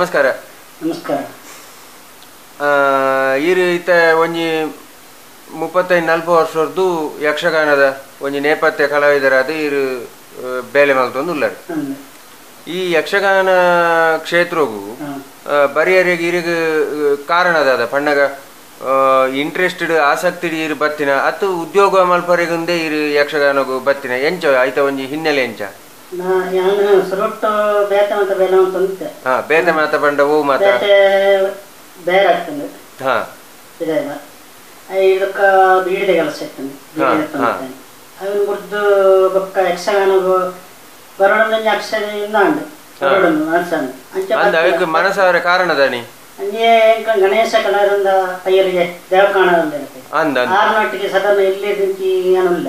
ನಮಸ್ಕಾರ. ನಮಸ್ಕಾರ. ಈರು ಇತ್ತ ಒಂಜಿ 35-40 ವರ್ಷದ್ದು ಯಕ್ಷಗಾನದ ಒಂಜಿ ನೇಪಥ್ಯ ಕಲಾವಿದರಾದ ಈರು ಬೇಲೆ ಮಲ್ತೊಂದು ಉಳ್ಳಾರು. ಈ ಯಕ್ಷಗಾನ ಕ್ಷೇತ್ರಗೂ ಬರಿಯರಿಗೆ ಇರಿಗ ಕಾರಣದಾದ ಪಣ್ಣಗ ಇಂಟ್ರೆಸ್ಟೆಡ್ ಆಸಕ್ತಿ ಇರು ಬತ್ತಿನ ಅತ್ತು ಉದ್ಯೋಗ ಮಲ್ಪರಿಗುಂದೇ ಇರು ಯಕ್ಷಗಾನಗೂ ಬತ್ತಿನ ಎಂಚ ಆಯ್ತ ಒಂಜಿ ಹಿನ್ನೆಲೆ ಎಂಚ? ಬೇತೆ ಮಾತ ಪಂಡ ಓ ಮಾತ ಬೇರೆ ಆಗ್ತದೆ. ಇದಕ್ಕ ಬೀಡಿದ ಕೆಲಸ ಇರ್ತದೆ. ಅವನು ಗುರ್ದು ಬೊಕ್ಕ ಯಕ್ಷಗಾನ ಬರೋಡೊಂದು ಅಕ್ಷರ ಇಂದಾಂಡು ಬರೋಡೊಂದು ಮನಸ್ಸನ್ನು ಮನಸ್ಸಾವರ ಕಾರಣದಾನಿ ಅಂಜೆ ಗಣೇಶ ಕಲಾವಿದ ಪೈಯರಿಗೆ ದೇವಕಾಣ ಆರ್ನೊಟ್ಟಿಗೆ ಸದನ ಇಲ್ಲಿ ದಿಂಚಿ ಏನುಲ್ಲ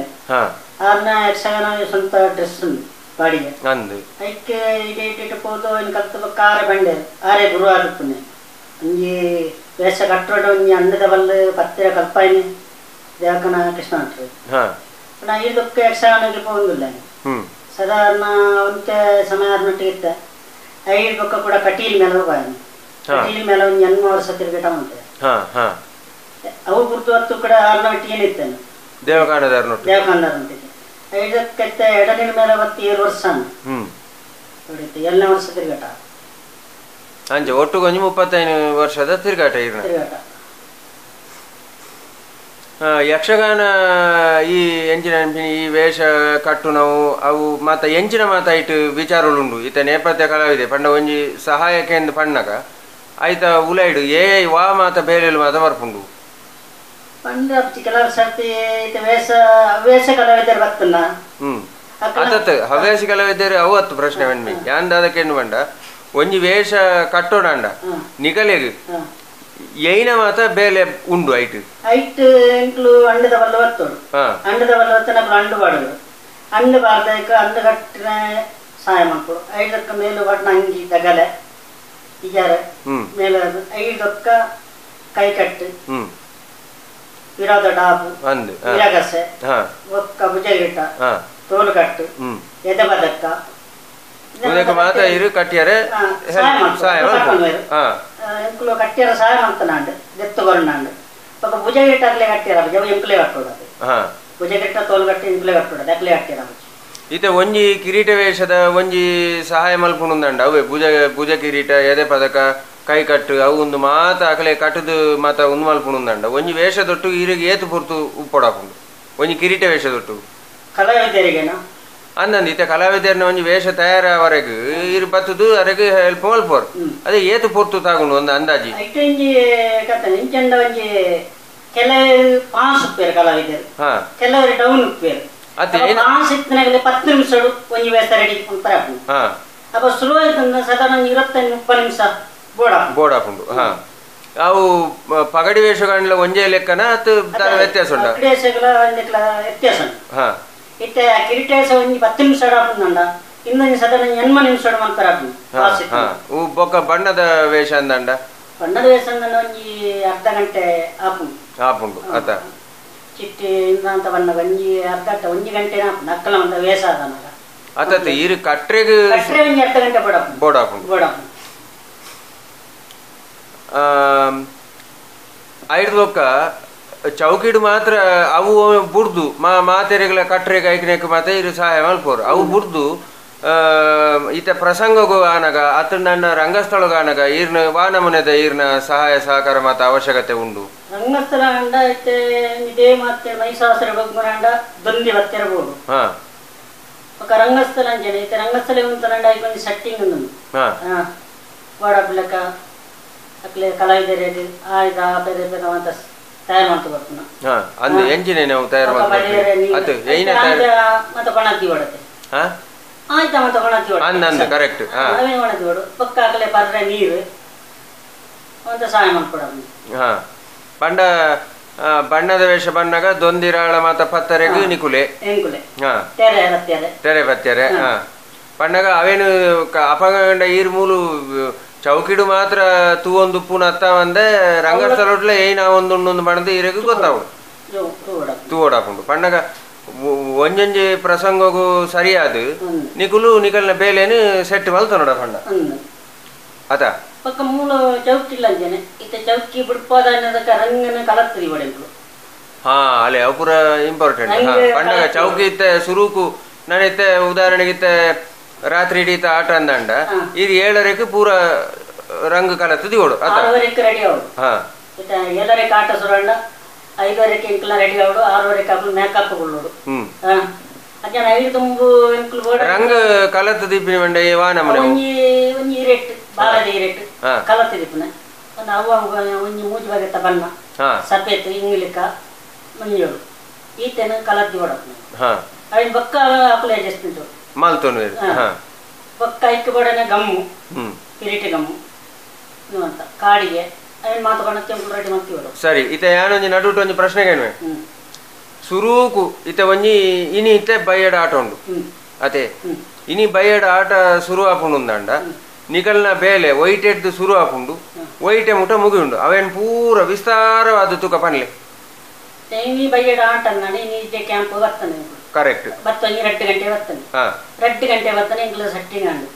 ಆರ್ನ ಯಕ್ಷಗಾನ ಸ್ವಂತ ಡ್ರೆಸ್ ಉಂಡು ಬಾಡಿಗೆ ಐಕ್ಕೆ ಇಟ್ಟು ಪೋದು ಅವನು ಕಲ್ತು ಬೊಕ್ಕ ಆರೆ ಬಂಡೆ ಆರೆ ಗುರು ಆಗುತ್ತನೆ ಅಂಜಿ ವೇಷ ಕಟ್ಟೋಟ ಒಂಜಿ ಅಂಡದ ಬಲ್ಲು ಪತ್ತಿರ ಕಲ್ಪಾಯಿನಿ ದೇವಕನ ಕೃಷ್ಣ ಅಂಟ್ರು ನಾ ಇದಕ್ಕೆ ಯಕ್ಷಗಾನಕ್ಕೆ ಪೋಂದಿಲ್ಲ. ಸಾಧಾರಣ ಒಂತೆ ಸಮಯ ಆರ್ನೊಟ್ಟಿಗೆ ಇತ್ತ ಐದು ಬೊಕ್ಕ ಕೂಡ ಕಟೀಲ್ ಮೇಲೆ ಹೋಗಾಯನು. ಕಟೀಲ್ ಮೇಲೆ ಒಂದು 8 ವರ್ಷ ತಿರುಗಟ ಉಂಟು. ಅವು ಗುರ್ತು ಹೊತ್ತು ಕೂಡ ಆರ್ನೊಟ್ಟಿಗೆ ಏನಿತ್ತೇನೆ ದೇವಕಾನದಾರ್ನೊಟ್ಟಿಗೆ ಐದಕ್ಕೆ ಎಡಲಿನ ಮೇಲೆ ಬತ್ತಿ 7 ವರ್ಷ ಹೊಡಿತು 7ನೇ ವರ್ಷ ತಿರುಗಟ. ಅಂಚೆ ಒಟ್ಟು ಒಂಜಿ 35 ವರ್ಷದ ತಿರುಗಾಟ ತಿರುಗಾಟ. ಯಕ್ಷಗಾನ ಈ ಎಂಚಿನ ಈ ವೇಷ ಕಟ್ಟು ನಾವು ಅವು ಮಾತ ಎಂಚಿನ ಮಾತ ಇಟ್ಟು ವಿಚಾರಗಳು ಈತ ನೇಪಥ್ಯ ಕಲಾವಿದೆ ಪಂಡ ಒಂಜಿ ಸಹಾಯಕ್ಕೆ ಎಂದು ಪಣ್ಣಗ ಆಯ್ತ ಉಲೈಡು ಏ ವಾ ಮಾತ ಬೇರೆ ಮಾತ ಬರ್ಪುಂಡು ಪಂಡ ಕೆಲವು ಸರ್ತಿ ಈತ ವೇಷ ಹವ್ಯಾಸ ಕಲಾವಿದರು ಬರ್ತನ. ಅದತ್ ಹವ್ಯಾಸ ಕಲಾವಿದರು ಅವು ಹತ್ತು ಪ್ರಶ್ನೆ ಬನ್ನಿ ಯಾಂದ ಅದಕ್ಕೆ ಏನು ಬಂಡ ಒಂಜಿ ವೇಷ ಕಟ್ಟೋಡಂಡ ನಿಗಲೆಗ್ ಏನ ಮಾತ ಬೇಲೆ ಉಂಡು ಐಟ್ ಐಟ್ ಎಂಕ್ಲು ಅಂಡದ ಬಲ್ಲ ಬರ್ತೋಡು. ಅಂಡದ ಬಲ್ಲ ಬತ್ತ ನಕ್ಲು ಅಂಡು ಬಾಡುದು ಅಂಡು ಬಾರ್ದಕ್ಕ ಅಂಡು ಕಟ್ಟಿನ ಸಹಾಯ ಮಾಡ್ಕೊಡು. ಐದಕ್ಕ ಮೇಲು ಬಟ್ನ ಅಂಗಿ ತಗಲೆ ಇಜಾರ ಮೇಲೆ ಐದಕ್ಕ ಕೈ ಕಟ್ಟು ವಿರೋಧ ಡಾಬು ವಿರಗಸೆ ಒಕ್ಕ ಭುಜಗಿಟ್ಟ ತೋಲು ಕಟ್ಟು ಎದೆ ಬದಕ್ಕ ಮಾತ ಇರು ಕಟ್ಟಿಯರೆ ಸಹಾಯ ಎಂಕುಲು ಕಟ್ಟಿಯರ ಸಹಾಯ ಮಾಡ್ತಾನಾಂಡು ದೆತ್ತು ಬರೋಣಾಂಡು ಪಾಪ ಭುಜಗಿಟ್ಟ ಅಗ್ಲೆ ಕಟ್ಟಿಯರ ಭುಜ ಎಂಕುಲೇ ಕಟ್ಟೋದು ಭುಜಗಿಟ್ಟ ತೋಲು ಕಟ್ಟಿ ಎಂಕುಲೇ ಕಟ್ಟೋದು ಅಗ್ಲೆ ಕಟ್ಟಿಯರ. ಈತ ಒಂಜಿ ಕಿರೀಟ ವೇಷದ ಒಂಜಿ ಸಹಾಯ ಮಲ್ಪುಂಡುಂದಂಡ ಅವೇ ಭುಜ ಭುಜ ಕಿರೀಟ ಎದೆ ಪದಕ ಕೈ ಕಟ್ಟು ಅವು ಒಂದು ಮಾತ ಅಕಲೆ ಕಟ್ಟದು ಮಾತ ಒಂದು ಮಲ್ಪುಂಡುಂದಂಡ ಒಂಜಿ ವೇಷದೊಟ್ಟು ಈರಿಗೆ ಏತು ಪುರ್ತು ಉಪ್ಪೊಡಾಪುಂಡು ಒಂಜಿ ಕಿರೀಟ ವೇಷದೊಟ್ಟು ಕಲಾವಿದರಿಗೇನಾ ಅಂದಂದು ಈತ ಕಲಾವಿದರನ್ನ ಒಂಜಿ ವೇಷ ತಯಾರವರೆಗೆ ಇರು ಬತ್ತದು ಅರೆಗೆ ಹೆಲ್ಪ್ ಮಲ್ಪೋರು ಅದೇ ಏತು ಪುರ್ತು ತಾಗುಂಡು ಒಂದು ಅಂದಾಜಿ ಒಂಜಿ ಕತೆ ಇಂಚಂಡ ಒಂಜಿ ಕೆಲವರು ಪಾಸ್ ಉಪ್ಪೇರು ಕಲಾವಿದರು ಕೆಲವರು ಡೌನ್ ಉಪ್ಪೇರು. ಪಾಸ್ ಇತ್ತನಾಗಲೇ 10 ನಿಮಿಷ ಒಂಜಿ ವೇಷ ರೆಡಿ ಅಂತಾರೆ. ಅಪ್ಪ ಸ್ಲೋ ಆಯ್ತಂದ್ರೆ ಸಾಧಾರಣ 25-30 ನಿಮಿಷ ಬೋಡ ಬೋಡಾಪುಂಡು. ಅವು ಪಗಡಿ ವೇಷಗಳ ಒಂಜೇ ಲೆಕ್ಕನ ಅದು ವ್ಯತ್ಯಾಸ ಉಂಟು ವೇಷಗಳ ವ್ಯತ್ಯಾಸ ಉಂಟು. ಇತ್ತೆ ಕಿರೀಟೇಶ ಒಂಜಿ 10 ನಿಮಿಷ ಆಪುಂಡ ಇನ್ನೊಂದು ಸಾಧಾರಣ 8 ನಿಮಿಷ ಮಂತರ ಆಪುಂಡು. ಬೊಕ್ಕ ಬಣ್ಣದ ವೇಷ ಅಂದಂಡ ಬಣ್ಣದ ವೇಷ ಅಂದಂಡ ಒಂಜಿ ಅರ್ಧ ಗಂಟೆ ಆಪುಂಡು ಆಪುಂಡು ಅತ ಚಿಟ್ಟಿ ಇಂದಂತ ಬಣ್ಣ ಒಂಜಿ ಅರ್ಧ ಗಂಟೆ ಒಂಜಿ ಗಂಟೆ ಆಪುಂಡು ಅಕ್ಕಲ ಒಂದು ವೇಷ ಆದನಾಗ ಅತತ್ ಇರು ಕಟ್ರೆಗ್ ಕಟ್ರೆ ಒಂಜಿ ಅರ್ಧ ಗಂಟೆ ಬೋಡಾಪುಂಡು ಬೋಡಾಪುಂಡು ಬೋಡಾಪುಂಡು. ಐದು ಬೊಕ್ಕ ಚೌಕಿಡು ಮಾತ್ರ ಅವು ಬುಡ್ದು ಮಾತೆರೆಗಳ ಕಟ್ರೆಗೆ ಐಕನೇಕ ಮಾತ ಇರು ಸಹಾಯ ಮಲ್ಪೋರು ಅವು ಬುಡ್ದು ಈತ ಪ್ರಸಂಗಗೂ ಆನಗ ಅತ ನನ್ನ ರಂಗಸ್ಥಳಗೂ ಆನಗ ಈರ್ನ ವಾನಮನೆದ ಈರ್ನ ಸಹಾಯ ಸಹಕಾರ ಮಾತ ಅವಶ್ಯಕತೆ ಉಂಡು. ರಂಗಸ್ಥಳ ಅಂಡ ಇತ್ತೆ ಇದೇ ಮತ್ತೆ ಮೈಸಾಸುರ ಬಗ್ಮರಂಡ ದೊಂದಿ ಬತ್ತಿರಬಹುದು. ఒక ರಂಗಸ್ಥಳ ಅಂಜನೆ ಇತ್ತೆ ರಂಗಸ್ಥಳ ಉಂಟಂಡ ಐಕೊಂದು ಸೆಟ್ಟಿಂಗ್ ಉಂಡು ಗೋಡಾಪಿಲಕ ಅಕ್ಲೆ ಕಲಾವಿದರಿಗೆ ಆಯ್ದ ಬೇರೆ ಬೇರೆ ಅಂತ ತಯಾರು ಮಾಡ್ತು ಬರ್ತಾನ. ಅಂದು ಎಂಜಿನೇ ನಾವು ತಯಾರು ಮಾಡ್ತೀವಿ ಅದು ಏನ ತಯಾರು ಮತ್ತೆ ಕೊಣತಿ ಹೊಡತೆ ಆಯ್ತಾ ಮತ್ತೆ ಕೊಣತಿ ಹೊಡ ಅಂದ ಕರೆಕ್ಟ್ ಅವೇ ಕೊಣತಿ ಹೊಡು ಪಕ್ಕ ಅಕಲೆ ಪರ್ರೆ ನೀರು ಅಂತ ಸಹಾಯ ಮಾಡ್ಕೊಡೋದು. ಬಂಡ ಬಣ್ಣದ ವೇಷ ಬಣ್ಣಗ ದೊಂದಿರಾಳ ಮಾತ ಪತ್ತರೆಗು ನಿಕುಲೆ ಎಂಕುಲೆ ತೆರೆ ಬತ್ತಾರೆ ತೆರೆ ಬತ್ತಾರೆ. ಪಣ್ಣಗ ಅವೇನು ಅಪಗಂಡ ಈರ್ ಮೂಲು ಚೌಕಿಡು ಮಾತ್ರ ತೂವೊಂದು ಪೂನ ಅತ್ತ ಒಂದೆ ರಂಗಸ್ಥಳೊಟ್ಲೆ ಏನ ಒಂದು ಉಂಡು ಬಣ್ಣದ ಈರೆಗು ಗೊತ್ತಾವು ತೂವೋಡಾಪುಂಡು. ಪಣ್ಣಗ ಒಂಜೊಂಜಿ ಪ್ರಸಂಗಗೂ ಸರಿಯಾದ ನಿಕುಲು ನಿಕಲ್ನ ಬೇಲೆನು ಸೆಟ್ ಮಲ್ತ ನೋಡ ಪಂಡ. ಅತ ಪಕ್ಕ ಮೂಲ ಚೌಕಿ ಇಲ್ಲ ಅಂಜನೆ ಇತ್ತ ಚೌಕಿ ಬಿಡ್ಪಾದ ರಂಗನ ಕಲರ್ತದಿ ಒಡೆಂಕುಲು. ಹಾ ಅಲೆ ಅವು ಪೂರ ಇಂಪಾರ್ಟೆಂಟ್. ಪಂಡಗ ಚೌಕಿ ಇತ್ತೆ ಸುರುಕು ನಾನಿತ್ತೆ ಉದಾಹರಣೆಗೆ ಇತ್ತೆ ರಾತ್ರಿ ಇಡೀತ ಆಟ ಅಂದಂಡ ಇದು 7:30 ಪೂರ ರಂಗ ಕಲರ್ತದಿ ಓಡು. ಅತ 6:30 ರೆಡಿ ಆವಡು. ಹಾ ಇತ್ತ 7:30 ಆಟ ಸುರಂಡ 5:30 ಎಂಕಲ ರೆಡಿ ಆವಡು 6:30 ಅಕುಲು ಮೇಕಪ್ ಕೊಳ್ಳೋಡು. ಅಜ್ಜನ ಐದು ತುಂಬು ಎಂಕುಲು ಬೋಡ ರಂಗ ಕಲರ್ತದಿ ಪಿನಿ ಬಂಡ ವಾ ನಮನೆ ಒಂಜಿ ಒಂಜಿ ಇರೆಟ್ ಬಾಳದ ಇರೆಟ್ ಕಲರ್ತದಿ ಪುನ ಒಂದು ಅವ್ವ ಒಂಜಿ ಮೂಜಿ ಬಗೆತ ಬಣ್ಣ ಸಪೇತ್ ಇಂಗ್ಲಿಕ ಮಂಜೋಡು ಈತನ ಕಲರ್ದಿ ಓಡಪ್ನ. ಅವಿನ ಬೊಕ್ಕ ಅಕುಲು ಅಡ್ಜಸ್ಟ್ಮೆಂಟ್ ಮಲ್ತೊನು. ಬೊಕ್ಕ ಐಕ್ ಬೋಡನೆ ಗಮ್ಮು ಕಿರೀಟ ಗಮ್ಮು ಅಂತ ಕಾಡಿಗೆ ಅವಿನ ಮಾತುಕೊಂಡ ಕೆಂಪು ರೆಡಿ ಮಾಡ್ತೀವಿ. ಸರಿ ಇತ್ತೆ ಯಾನೊಂಜಿ ನಡುಟು ಒಂಜಿ ಪ್ರಶ್ನೆಗೇನುವೆ ಸುರೂಕು ಇತ್ತೆ ಒಂಜಿ ಇನಿ ಇತ್ತೆ ಬಯ್ಯಡ ಆಟ ಉಂಡು ಅತೆ ಇನಿ ಬಯ್ಯಡ ಆಟ ಸುರು ಆಪುಂಡು ಅಂದಂಡ ನಿಕಲ್ನ ಬೇಲೆ ವೈಟೆಡ್ದು ಸುರು ಆಪುಂಡು ವೈಟೆ ಮುಟ ಮುಗಿಯುಂಡು ಅವೇನು ಪೂರ ವಿಸ್ತಾರವಾದ ತೂಕ ಪನ್ಲೆ ಇನಿ ಬಯ್ಯಡ ಆಟ ಅಂದಾನೆ ಇನಿ ಕ್ಯಾಂಪ್ ಬರ್ತನೆ. ಕರೆಕ್ಟ್ ಬತ್ತೊಂಜಿ 2 ಗಂಟೆ ಬರ್ತನೆ. 2 ಗಂಟೆ ಬರ್ತನೆ ಇಂಗ್ಲ ಸೆಟ್ಟಿಂಗ್ ಆಂಡು.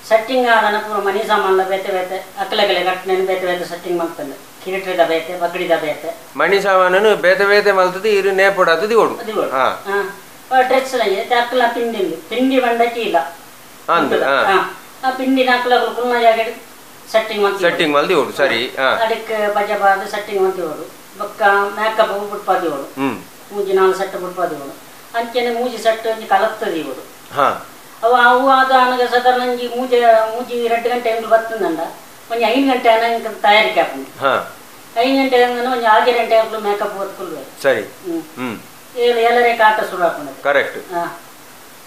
ಸೆಟ್ಟಿಂಗ್ ಆದನ ಪೂರ ಮನಿ ಸಾಮಾನ್ಲ ಬೇತೆ ಬೇತೆ ಅಕ್ಕಲಗಲೆ ಕಟ್ಟನೆ ಬೇತೆ ಬೇತೆ ಸೆಟ್ಟಿಂಗ್ ಮಾಡ್ತಾನೆ. ಕಿರೀಟದ ಬೇತೆ ಬಕಡಿದ ಬೇತೆ ಮಣಿ ಸಾಮಾನನು ಬೇತೆ ಬೇತೆ ಮಲ್ತದಿ ಇರು ನೇಪೊಡಾತದಿ ಓಡು. ಡ್ರೆಸ್ ಅಕ್ಕಲ ಪಿಂಡಿ ಪಿಂಡಿ ಬಂಡ ಚೀಲ ಆ ಪಿಂಡಿನ ಅಕ್ಕಲ ಕುಲ್ನ ಜಾಗ ಸೆಟ್ಟಿಂಗ್ ಮಾಡ್ತೀವಿ ಸೆಟ್ಟಿಂಗ್ ಮಲ್ದಿ ಓಡು. ಸರಿ ಅದಕ್ಕೆ ಬಜಬಾದ ಸೆಟ್ಟಿಂಗ್ ಮಾಡ್ತೀವಿ ಓಡು. ಬೊಕ್ಕ ಮೇಕಪ್ ಬುಡ್ಪಾದಿ ಓಡು. ಮೂಜಿ 4 ಸೆಟ್ ಬುಡ್ಪಾದಿ ಓಡು. ಅಂಚೆನೆ ಮೂಜಿ ಸೆಟ್ ಒಂಜಿ ಕಲತ್ತದಿ ಓಡು. ಅವು ಅವು ಆದ ಅನಗ ಸಾಧಾರಣ ಒಂಜಿ ಮೂಜಿ ಮೂಜಿ 2 ಗಂಟೆ ಎಂಗ್ಲು ಬರ್ತದಂಡ ಒಂಜಿ 5 ಗಂಟೆ ಅನಗ ತಯಾರಿಕೆ ಆಪುಂಡು. 5 ಗಂಟೆ ಅಂದನ ಒಂಜಿ 6 ಗಂಟೆ ಆಗ್ಲು ಮೇಕಪ್ ಓದ್ಕೊಳ್ಳುವೆ. ಸರಿ 7:30 ಆಟ ಶುರು ಆಪುಂಡು. ಕರೆಕ್ಟ್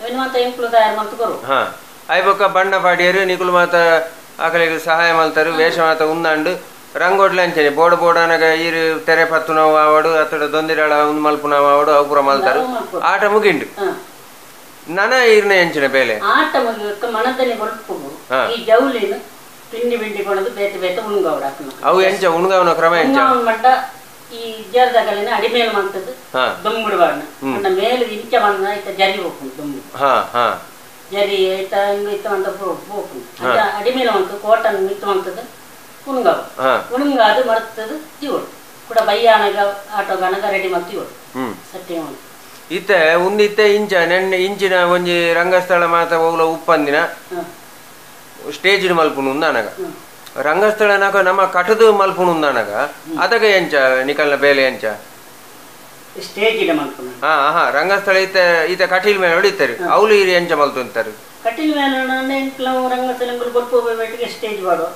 ಅವೆನ್ ಮಾತ ಎಂಕ್ಲು ತಯಾರು ಮಲ್ತು ಕೊರು. ಆಯ್ ಬೊಕ್ಕ ಬಣ್ಣ ಪಾಡಿಯರು ನಿಕುಲು ಮಾತ ಆಕಲೆಗ್ ಸಹಾಯ ಮಲ್ತರು ವೇಷ ಮಾತ ಉಂದಾಂಡು ರಂಗೋಟ್ಲೆ ಅಂಚನೆ ಬೋಡ ಬೋಡನಗ ಈರು ತೆರೆ ಪತ್ತುನವು ಆವಡು ಅತ್ತಡ ದೊಂದಿರಾಳ ಉಂದು ಮಲ್ಪುನವು ಆವಡು ಅವು ಪೂರ ಮಲ್ತರು ಆಟ ಮುಗಿಂಡು. ನನ ಈರ್ನ ಎಂಚಿನ ಬೇಲೆ ಆಟ ಮುಗಿಯಕ್ಕ ಮಣದನಿ ಬೊಲ್ಪು ಈ ಜೌಲಿನ ಪಿಂಡಿ ಪಿಂಡಿ ಕೊಣದು ಬೇತೆ ಬೇತೆ ಉಣುಗಾವಡ ಅವು ಎಂಚ ಉಣುಗಾವನ ಕ್ರಮ ಎಂಚ ಮಂಡ ಈ ಜರ್ದಗಲಿನ ಅಡಿಮೇಲೆ ಮಂತದ್ದು ದೊಂಬುಡು ಬಾಡ್ನ ಅಂಡ ಮೇಲೆ ಇಂಚ ಬಂದ ಇತ್ತ ಜರಿ ಹೋಗ್ಕೊಂಡು ದೊಂಬು ಜರಿ ಇತ್ತ ಇತ್ತ ಅಂತ ಹೋಗ್ಕೊಂಡು ಅಂಚ ಅಡಿಮೇಲೆ ಮಂತು ಕೋಟನ್ ಮಿತ್ತು ಮಂತದ್ದು ಉಣುಗಾವು ಉಣುಗಾದು ಮರ್ತದ್ದು ತಿವಡು ಕೂಡ ಬಯ್ಯಾನಗ ಆಟೋಗಾನಗ ರೆಡಿ ಮಾಡ್ತೀವಡು ಸಟ್ಟಿ ಮಾಡ್ತು. ಇತ್ತೆ ಉಂದಿತ್ತೆ ಇಂಚ ನೆನ್ನೆ ಇಂಚಿನ ಒಂಜಿ ರಂಗಸ್ಥಳ ಮಾತ ಓಲ ಉಪ್ಪಂದಿನ ಸ್ಟೇಜ್ ಮಲ್ಪುನು ಉಂದಾನಗ ರಂಗಸ್ಥಳನಾಗ ನಮ್ಮ ಕಟದು ಮಲ್ಪುನು ಉಂದಾನಗ ಅದಗ ಎಂಚ ನಿಕಲ್ನ ಬೇಲೆ ಎಂಚ ಸ್ಟೇಜ್ ಮಲ್ಪುನು. ಹಾ ಹಾ ರಂಗಸ್ಥಳ ಇತ್ತೆ ಈತ ಕಟೀಲ್ ಮೇಲೆ ಹೊಡಿತಾರೆ ಅವಳು ಇರಿ ಎಂಚ ಮಲ್ತುಂತಾರೆ ಕಟೀಲ್ ಮೇಲೆ ರಂಗಸ್ಥಳ ಬೊಲ್ಪು ಬೇಟಿಗೆ ಸ್ಟೇಜ್ ಬಾಡು.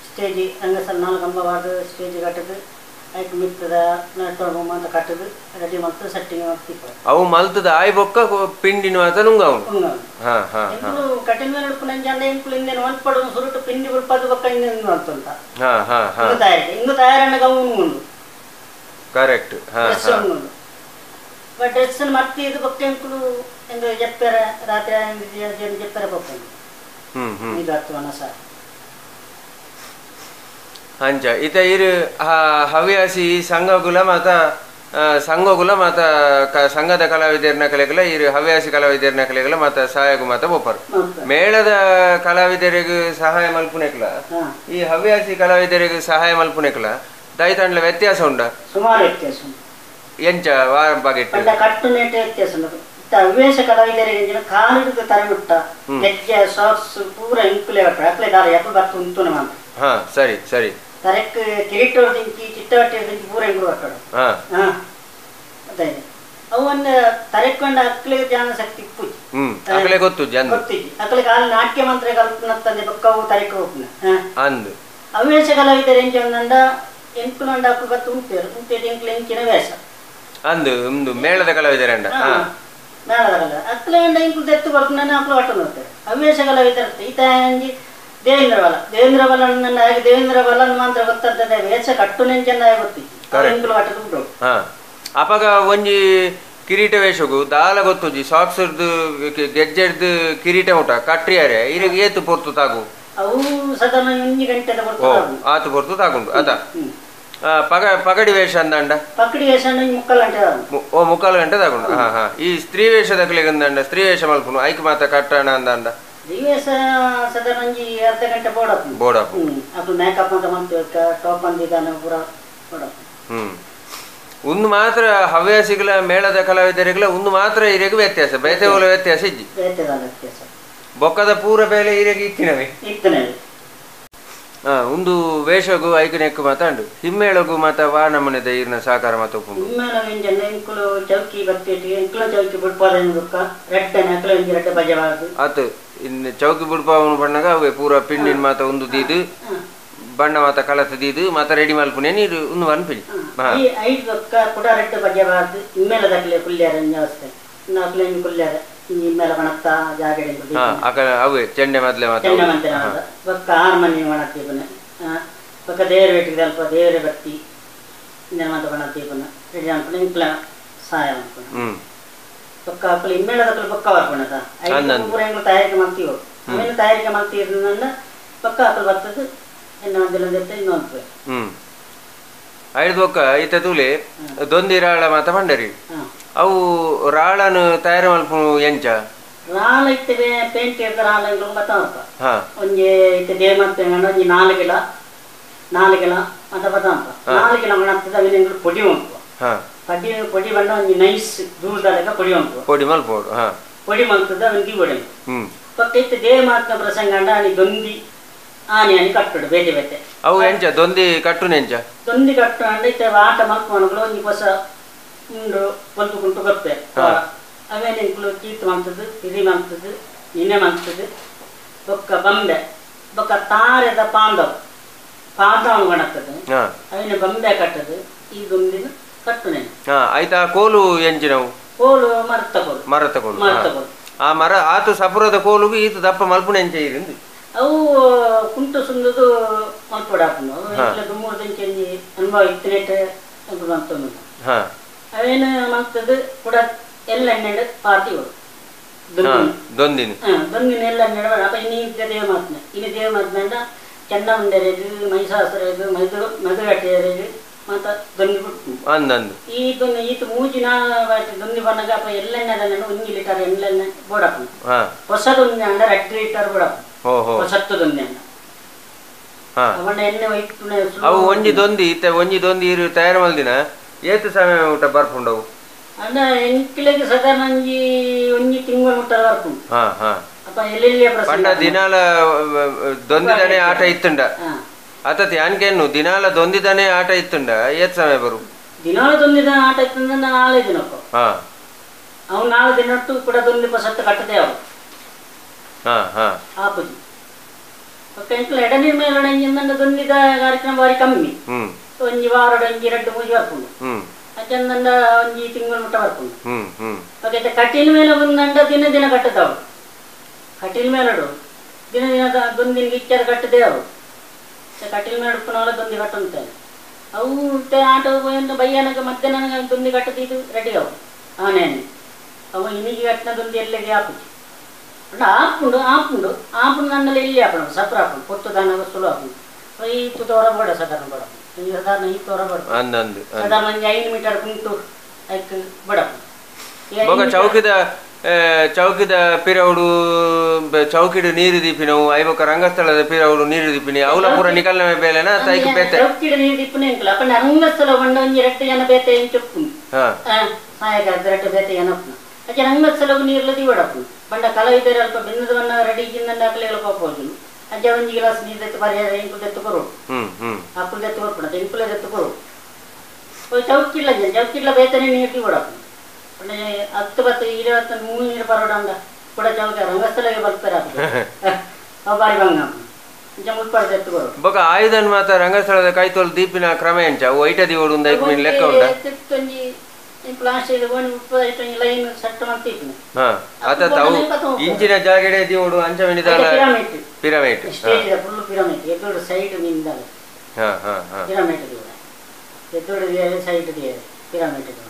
ಸ್ಟೇಜ್ ರಂಗಸ್ಥಳ 4 ಕಂಬ ಬಾಡು ಸ್ಟೇಜ್ ಕಟ್ಟದು ಐಕ್ ಮಿತ್ತದ ನಟೋಮ ಅಂತ ಕಟ್ಟದು ರೆಡಿ ಮಲ್ತು ಸೆಟ್ಟಿಂಗ್ ಮಾಡ್ತಿಪ್ಪ ಅವು ಮಲ್ತದ ಆಯ್ ಬೊಕ್ಕ ಪಿಂಡಿನ ಮಾತ ನುಂಗವನು. ಹಾ ಹಾ ಎಂಕುಲು ಕಟಿಲ್ ಮೇಲೆ ಉಡ್ಪುನ ಅಂಜಾಂಡ ಎಂಕುಲು ಇಂದೇನು ಮಲ್ಪಡು ಸುರುಟು ಪಿಂಡಿ ಉಡ್ಪದು ಬೊಕ್ಕ ಇಂದೇನು ಮಲ್ತುಂತ. ಹಾ ಹಾ ಹಾ ಇಂದು ತಯಾರಿ ಇಂದು ತಯಾರಣ್ಣಗ ಅವು ಉಂಡು. ಕರೆಕ್ಟ್. ಹಾ ಡ್ರೆಸ್ ಉಂಡು ಬಟ್ ಡ್ರೆಸ್ ಮರ್ತಿ ಇದು ಬೊಕ್ಕ ಎಂಕುಲು ಎಂದು ಜಪ್ಪೆರ ರಾತ್ರಿ ಜಪ್ಪೆರ ಬೊಕ್ಕ ಹ್ಮ್ ಹ್ಮ್ ಇದು ಅರ್ಥವನ ಸರ್ ಅಂಚ ಇತ ಇರು ಹವ್ಯಾಸಿ ಸಂಘಗುಲ ಮಾತ ಸಂಘಗುಲ ಮಾತ ಸಂಘದ ಕಲಾವಿದರ್ನ ಕಲೆಗಳ ಇರು ಹವ್ಯಾಸಿ ಕಲಾವಿದರ್ನ ಕಲೆಗಳ ಮಾತ ಸಹಾಯಗು ಮಾತ ಬೋಪರು ಮೇಳದ ಕಲಾವಿದರಿಗೆ ಸಹಾಯ ಮಲ್ಪುನೆಕ್ಲ ಈ ಹವ್ಯಾಸಿ ಕಲಾವಿದರಿಗೆ ಸಹಾಯ ಮಲ್ಪುನೆಕ್ಲ ದೈತಾಂಡ್ಲ ವ್ಯತ್ಯಾಸ ಉಂಡ ಸುಮಾರು ವ್ಯತ್ಯಾಸ ಎಂಚ ವಾರ ಬಗೆಟ್ ಕಟ್ಟುನೇಟೆ ವ್ಯತ್ಯಾಸ ಉಂಟು. ಹವ್ಯಾಸ ಕಲಾವಿದರಿಗೆ ಕಾಲಿಡಿದ ತರಬಿಟ್ಟ ಗೆಜ್ಜೆ ಸಾಕ್ಸ್ ಪೂರ ಇಂಕುಲೆ ಅಕ್ಲೆ ದಾರ ಯಾಕೆ ಬರ್ತು ಉಂಟು ಮಾತ್ರ. ಹಾ ಸರಿ ಸರಿ ತರಕ್ ಕಿರೀಟೋರ್ ದಿಂಕಿ ಚಿಟ್ಟವಟ್ಟಿ ದಿಂಕಿ ಪೂರ ಎಂಗುರು ಕಟ್ಟಡು. ಅದೇ ಅವು ಒಂದು ತರೆಕೊಂಡ ಅಕ್ಲಿಗೆ ಧ್ಯಾನ ಶಕ್ತಿ ಇಪ್ಪುಜಿ. ಅಕ್ಲೆ ಗೊತ್ತುಜಿ ಗೊತ್ತಿಜಿ ಅಕ್ಲೆ ಕಾಲ ನಾಟ್ಯ ಮಂತ್ರ ಕಲ್ಪನತ್ತಂದೆ ಬೊಕ್ಕವು ತರೆಕ್ ಹೋಗ್ನ ಅಂದು ಹವ್ಯಾಸ ಕಲಾವಿದರ ಎಂಚ ಒಂದಂಡ ಎಂಕುಲು ಅಂಡ ಅಕ್ಲು ಬತ್ತು ಉಂಟೇರು ಉಂಟೇರು ಎಂಕ್ಲು ಎಂಚಿನ ವೇಷ ಅಂದು ಉಂದು ಮೇಳದ ಕಲಾವಿದರಂಡ ಮೇಳದ ಕಲಾವಿದ ಅಕ್ಲೆ ಅಂಡ ಎಂಕುಲು ದೆತ್ತು ಬರ್ಪುನ ಅಕ್ಲು ಆಟ ನೋಡ್ತಾರೆ ಹವ್ಯಾಸ ಕಲಾವಿದರ ಈತ ಅಂಜಿ ದೇವೇಂದ್ರ ಬಲ ದೇವೇಂದ್ರ ಬಲ ಹಾಗೆ ದೇವೇಂದ್ರ ಬಲ ಮಾತ್ರ ಗೊತ್ತಂತದೆ ವೇಷ ಕಟ್ಟು ನೆಂಚನ್ನ ಗೊತ್ತಿತ್ತು ಎಂಕುಲು ಆಟದ ಉಂಟು. ಅಪಗ ಒಂಜಿ ಕಿರೀಟ ವೇಷಗು ದಾಲ ಗೊತ್ತುಜಿ ಸಾಕ್ಸ್ ಗೆಜ್ಜೆಡ್ದು ಕಿರೀಟ ಊಟ ಕಟ್ರಿಯಾರೆ ಇರಿಗೆ ಏತು ಪೊರ್ತು ತಾಗು ಅವು ಸಾಧಾರಣ ಒಂಜಿ ಗಂಟೆದ ಪೊರ್ತು ಆತು ಪೊರ್ತು ತಾಗುಂಡು ಅದ ಪಗಡಿ ವೇಷ ಅಂದಂಡ ಪಗಡಿ ವೇಷ ಮುಕ್ಕಾಲು ಗಂಟೆ ಓ ಮುಕ್ಕಾಲು ಗಂಟೆ ತಾಗುಂಡು. ಹಾ ಹಾ ಈ ಸ್ತ್ರೀ ವೇಷದ ಅಂದಂಡ ಸ್ತ್ರೀ ವೇಷ ಮಲ್ಪುನು ಐಕ್ ಮಾತ ಕಟ್ಟಣ ಅಂದಂಡ ದಿವಸ ಸಾಧಾರಣ ಒಂಜಿ ಅರ್ಧ ಗಂಟೆ ಬೋಡಪ್ಪು ಬೋಡಪ್ಪು ಅప్పుడు ಮೇಕಪ್ ಅಂತ ಮಂತು ಟಾಪ್ ಅಂದಿದ್ದಾನೆ ಪೂರ ಬೋಡಪ್ಪು. ಒಂದು ಮಾತ್ರ ಹವ್ಯಾಸಿಗಳ ಮೇಳದ ಕಲಾವಿದರಿಗಳ ಒಂದು ಮಾತ್ರ ಹಿರಿಯಗೆ ವ್ಯತ್ಯಾಸ, ಬೇತೆ ಒಲ ವ್ಯತ್ಯಾಸ ಇಜ್ಜಿ. ವ್ಯತ್ಯಾಸ ಬೊಕ್ಕದ ಪೂರ ಬೇಲೆ ಹಿರಿಯಗೆ ಇತ್ತಿನವೇ ಇತ್ತಿನವೇ. ಒಂದು ವೇಷಗು ಐಕನೆಕ್ಕು ಮಾತಾಂಡು ಹಿಮ್ಮೇಳಗು ಮಾತ ವಾ ನಮೂನೆದ ಈರ್ನ ಸಹಕಾರ ಮಾತ ಉಪ್ಪುಂಡು. ಹಿಮ್ಮೇಳ ಎಂಜನ ಇಂಕುಲು ಚೌಕಿ ಬತ್ತಿ ಇಂಕುಲು ಚೌಕಿ ಬುಡ್ಪಾದ ಬೊಕ್ಕ ರಡ್ಡನೆ ಅಕುಲು ಒಂಜಿ ರಡ್ಡೆ ಬಜವಾದು ಆತು. ಇನ್ನು ಚೌಕಿ ಬುಡ್ಪಾವನು ಬಣ್ಣಗ ಅವೇ ಪೂರ ಪಿಂಡಿನ ಮಾತ ಒಂದು ದೀದು ಬಣ್ಣ ಮಾತ ಕಲತ ದೀದು ಮಾತ ರೆಡಿ ಮಲ್ಪುನೆ ನೀರು ಒಂದು ಅನ್ಪಿನಿ. ಈ ಐಟ್ ಬೊಕ್ಕ ಕುಡ ರಡ್ಡೆ ಬಜವಾದು ಹಿಮ್ಮೇಳ ದಕ್ಲೆ ಕುಲ್ಯಾರ ಅವಸ್ಥೆ ಅಕುಲು ಒಂಜಿ ಕುಲ್ಯಾರ ಹಿಮ್ಮೇಳ ಬಣತ್ತ ಜಾಗಡೆ ಅವೇ ಚೆಂಡೆ ಮೊದಲೇ ಮಾತ ಚೆಂಡೆ ಮಂತೆ ಬೊಕ್ಕ ಹಾರ್ಮೋನಿ ಬಣತ್ತೀಪನೆ ಬೊಕ್ಕ ದೇವರ ಬೇಟಿಗೆ ಅಲ್ಪ ದೇವರ ಬತ್ತಿ ಇಂದನ ಮಾತ ಬಣತ್ತೀಪನೆ ರೆಡಿ ಅನ್ಪುನೆ ಇಂಕ್ಲ ಸಹಾಯ ಮನ್ಪುನೆ. ಬೊಕ್ಕ ಅಕುಲು ಹಿಮ್ಮೇಳದಕುಲು ಬೊಕ್ಕ ಬರ್ಪುಣದ ಐಟ್ ಪೂರ ಎಂಕುಲು ತಯಾರಿಕೆ ಮಲ್ತೀವೋ ಆಮೇಲೆ ತಯಾರಿಕೆ ಮಲ್ತೀರ್ನ ಬೊಕ್ಕ ಅಕುಲು ಬರ್ತದೆ ಎನ್ನ ಮಂದಿರ ಇನ್ನೊಂದು. ಐದು ಬೊಕ್ಕ ಈತ ತೂಲೆ ದೊಂದಿ ರಾಳ ಮಾತ ಪಂಡರಿ ಅವು ರಾಳನು ತಯಾರು ಮಲ್ಪು ಎಂಚ ರಾಳ ಇತ್ತೆ ಪೇಂಟ್ ಇರ್ದ ರಾಳ ಬತ್ತಾವಪ್ಪ ಒಂಜಿ ಇತ್ತೆ ದೇವಮಂತ ಒಂಜಿ 4 ಕಿಲೋ 4 ಕಿಲೋ ಅಂತ ಬತ್ತಾವಪ್ಪ. 4 ಕಿಲೋ ಮಣತ್ತದ ಅವಿನ ಎಂಕುಲು ಪೊಡಿ ಮಲ್ಪುವ. ಪೊಡಿ ಪೊಡಿ ಬಣ್ಣ ಒಂಜಿ ನೈಸ್ ದೂರದ ಲೆಕ್ಕ ಪೊಡಿ ಮಲ್ಪುವ. ಪೊಡಿ ಮಲ್ಪೋಡು ಪೊಡಿ ಮಲ್ತದ ಅವನಿಗೆ ಪೊಡಿ ಪಕ್ಕ ಇತ್ತೆ ದೇವಮಾತ್ನ ಪ್ರಸಂಗ ಅಂಡ ಆನಿ ದೊಂದಿ ಆನಿ ಆನಿ ಕಟ್ಟುಡು ಬೇತೆ ಬೇತೆ ಅವು ಎಂಚ ದೊಂದಿ ಕಟ್ಟುನ ಎಂಚ ದೊಂದಿ ಕಟ್ಟು ಅಂಡ ಇತ್ತೆ ಆಟ ಮಲ್ಪುವನುಗಳು ಒಂಜಿ ಹೊಸ ಉಂಡು ಒಲ್ಪು ಕುಂಟು ಕೊಪ್ಪೆ ಅವೇನು ಎಂಕುಲು ಚೀತ್ ಮಂತದ್ದು ಪಿರಿ ಮಂತದ್ದು ನಿನ್ನೆ ಮಂತದ್ದು ಬೊಕ್ಕ ಬಂಬೆ ಬೊಕ್ಕ ತಾರೆದ ಪಾಂದವ್ ಪಾಂದವನು ಗಣತ್ತದು ಅವೇನು ಬಂಬೆ ಕಟ್ಟದು ಈ ದೊಂದಿನ ಕಟ್ಟುನೆ. ಆಯ್ತಾ ಕೋಲು ಎಂಚಿನವು ಕೋಲು ಮರತ ಕೋಲು ಮರತ ಕೋಲು ಮರತ ಕೋಲು ಆ ಮರ ಆತು ಸಪುರದ ಕೋಲುಗು ಈತು ದಪ್ಪ ಮಲ್ಪುನ ಎಂಚ ಇರಿಂದು ಅವು ಕುಂಟು ಸುಂದದು ಮಲ್ಪೊಡಾಪುಂಡು ದುಮ್ಮೂರು ದಂಚಿ ಅನುಭವ ಇತ್ತನೇಟ ಮಂತೊಂದು ಅವೇನು ಮಂತದ್ದು ಕೂಡ ಎಲ್ಲ ಎಣ್ಣೆ ಪಾರ್ಟಿ ದೊಂದಿನ ದೊಂದಿನ ಎಲ್ಲ ಎಣ್ಣೆ ಅಪ್ಪ ಇನ್ನು ದೇವ ಮಾತ್ನೆ ಇನ್ನು ದೇವ ಮಾತ್ನೆ ಚಂಡಮುಂಡರೇದು ಮಹಿಷಾಸುರೇದು ಮಧು ಮಧುಗಟ್ಟಿಯರೇದು ಮತ್ತ ದೊಂದಿ ಬಿಟ್ಟು ಈ ದೊಂದಿ ಈತ ಮೂಜಿನ ದೊಂದಿ ಬಣ್ಣಗ ಅಪ್ಪ ಎಲ್ಲೆಣ್ಣೆ 1 ಲೀಟರ್ ಎಣ್ಣೆ ಬೋಡಪ್ಪು. ಹೊಸ ದೊಂದಿ ಅಂಡ 2 ಲೀಟರ್ ಬೋಡಪ್ಪು ಹೊಸತ್ತು ದೊಂದಿ ಅಂಡ ಅವಣ್ಣ ಎಣ್ಣೆ ಒಯ್ತು. ಅವು ಒಂಜಿ ದೊಂದಿ ಇತ್ತೆ ಒಂಜಿ ದೊಂದಿ ಇರು ತಯಾರು ಮಲ್ದಿನ ಏತು ಸಮಯ ಊಟ ಬರ್ಪುಂಡವು ಅಂಡ ಎಂಕ್ಲೆಗ್ ಸಾಧಾರಣ ಒಂಜಿ ಒಂಜಿ ತಿಂಗಳು ಮುಟ್ಟ ಬರ್ಪುಂಡು. ಅಪ್ಪ ಎಲ್ಲೆಲ್ಲಿ ಪಂಡ ದಿನಾಲ ದೊಂದಿದನೆ ಆಟ ಇತ್ತುಂಡ ಆತತಿ ಯಾನ್ಕೇನು ದಿನಾಲ ದೊಂದಿದನೆ ಆಟ ಇತ್ತುಂಡ ಏತ್ ಸಮಯ ಬರು ದಿನಾಲ ದೊಂದಿದ ಆಟ ಇತ್ತಂದ 4 ದಿನಕ್ಕೂ ಅವು 4 ದಿನಟ್ಟು ಕೂಡ ದೊಂದಿ ಪಸತ್ತು ಕಟ್ಟದೆ ಅವು ಆಪುಜಿ. ಎಂಕ್ಲ ಎಡನೀರ್ ಮೇಲೆ ದೊಂದಿದ ಕಾರ್ಯಕ್ರಮ ಬಾರಿ ಕಮ್ಮಿ ಒಂಜಿ ವಾರಡು ಒಂಜಿ 2 3 ಬರ್ಪುಂಡು ಅಚ್ಚಂದಂಡ ಒಂಜಿ ತಿಂಗಳು ಮುಟ್ಟ ಬರ್ಪುಂಡು. ಓಕೆ ಕಟೀಲ್ ಮೇಲೆ ಬಂದಂಡ ದಿನ ದಿನ ಕಟ್ಟದವು ಕಟೀಲ್ ಮೇಲಡು ದಿನ ದಿನ ದೊಂದಿನ ಇಚ್ಚಾರ ಕಟ್ಟದೆ ಅವು ಕಟೀಲ್ ಮೇಲೆ ಉಪ್ಪುನವಲ್ಲ ದೊಂದಿ ಕಟ್ಟುಂತಾನೆ ಅವು ಆಟ ಬಯ್ಯನಗ ಮಧ್ಯಾಹ್ನ ದೊಂದಿ ಕಟ್ಟದಿದ್ದು ರೆಡಿ ಅವು ಆನೇನೆ ಅವು ಇನ್ನಿಗೆ ಕಟ್ಟಿನ ದೊಂದಿ ಎಲ್ಲಿಗೆ ಆಪುಜಿ ಅಂಡ ಆಪುಂಡು ಆಪುಂಡು ಆಪುಂಡು ನನ್ನಲ್ಲಿ ಎಲ್ಲಿ ಆಪುಂಡು ಸಪ್ರ ಆಪುಂಡು ಪೊತ್ತು ದಾನ ಸುಲು ಆಪುಂಡು ಈ ತೋರ ಬೋಡ ಸಾಧಾರಣ ಬೋಡ ಸಾಧಾರಣ ಈ ತೋರ ಬೋಡ ಸಾಧಾರಣ ಒಂಜಿ 5 ಮೀಟರ್ ಕುಂಟು ಐಕ್ ಬೋಡಪ್ಪು. ಚೌಕಿದ ಚೌಕಿದ ಪಿರೌಡು ಚೌಕಿಡು ನೀರು ದೀಪಿನವು ಐಬೊಕ್ಕ ರಂಗಸ್ಥಳದ ಪಿರೌಡು ನೀರು ದೀಪಿನಿ ಅವಲ ಪೂರ ನಿಕಲ್ನ ಬೇಲೆನ ತೈಕ್ ಬೇತೆ ಚೌಕಿಡು ನೀರು ದೀಪಿನ ಎಂಕಲ ಅಪ್ಪನ ರಂಗಸ್ಥಳ ಬಂಡ ಒಂಜಿ 2 ಜನ ಬೇತೆ ಎಂಚೊಪ್ಪುಂಡು ಸಾಯಕ 2 ಬೇತೆ ಜನ ಉಪ್ಪುಂಡು ಅಚ್ಚ ರಂಗಸ್ಥಳವು ನೀರ್ಲ ದೀವಡಪ್ಪುಂಡು ಬಂಡ ಕಲಾವಿದರು ಅಲ್ಪ ಬೆನ್ನದ ಬಣ್ಣ ರೆಡಿ ಜಿಂದಂಡ ಅಕಲೆಗಳ ಪಾಪೋಜುನು ಅಜ್ಜ ಒಂಜಿ ಗ್ಲಾಸ್ ನೀರು ದೆತ್ತು ಪರಿಹಾರ ಎಂಕುಲು ದೆತ್ತು ಕೊರು ಅಕ್ಕುಲು ದೆತ್ತು ಕೊರ್ಪುಂಡು ಎಂಕುಲೆ ದೆತ್ತು ಕೊರು ಚೌಕಿಡ್ಲ ಚೌಕಿಡ್ಲ ಬೇತನೆ ನೀರು ದೀವಡಪ್ಪುಂಡು 10 10 20 3 ನೀರು ಪರೋಡ ಕೂಡ ಚೌಕ ರಂಗಸ್ಥಳಕ್ಕೆ ಬರ್ತಾರೆ ಬಾರಿ ಬಂಗ ಬೊಕ ಆಯುಧನ್ ಮಾತ ರಂಗಸ್ಥಳದ ಕೈತೋಲ್ ದೀಪಿನ ಕ್ರಮ ಎಂಚ ಅವು ಐಟ ದಿವಡು ಉಂದ ಐಕ್ ಮೀನ್ ಲೆಕ್ಕ ಉಂಡ ಲೈನ್ ಸೆಟ್ ಮಂತಿಪ್ಪುನು ಆತ ಅವು ಇಂಚಿನ ಜಾಗೆಡೆ ದಿವಡು ಅಂಚ ಮಿನಿದಾಲ pyramid stage full pyramid ಎದುರು ಸೈಡ್ ಮಿಂದಾಲ ಹಾ ಹಾ ಹಾ ಪಿರಮಿಡ್ ದಿವಡ ಎದುರು ಸೈಡ್ ದಿಯ ಪಿರಮಿಡ್ ದಿವಡ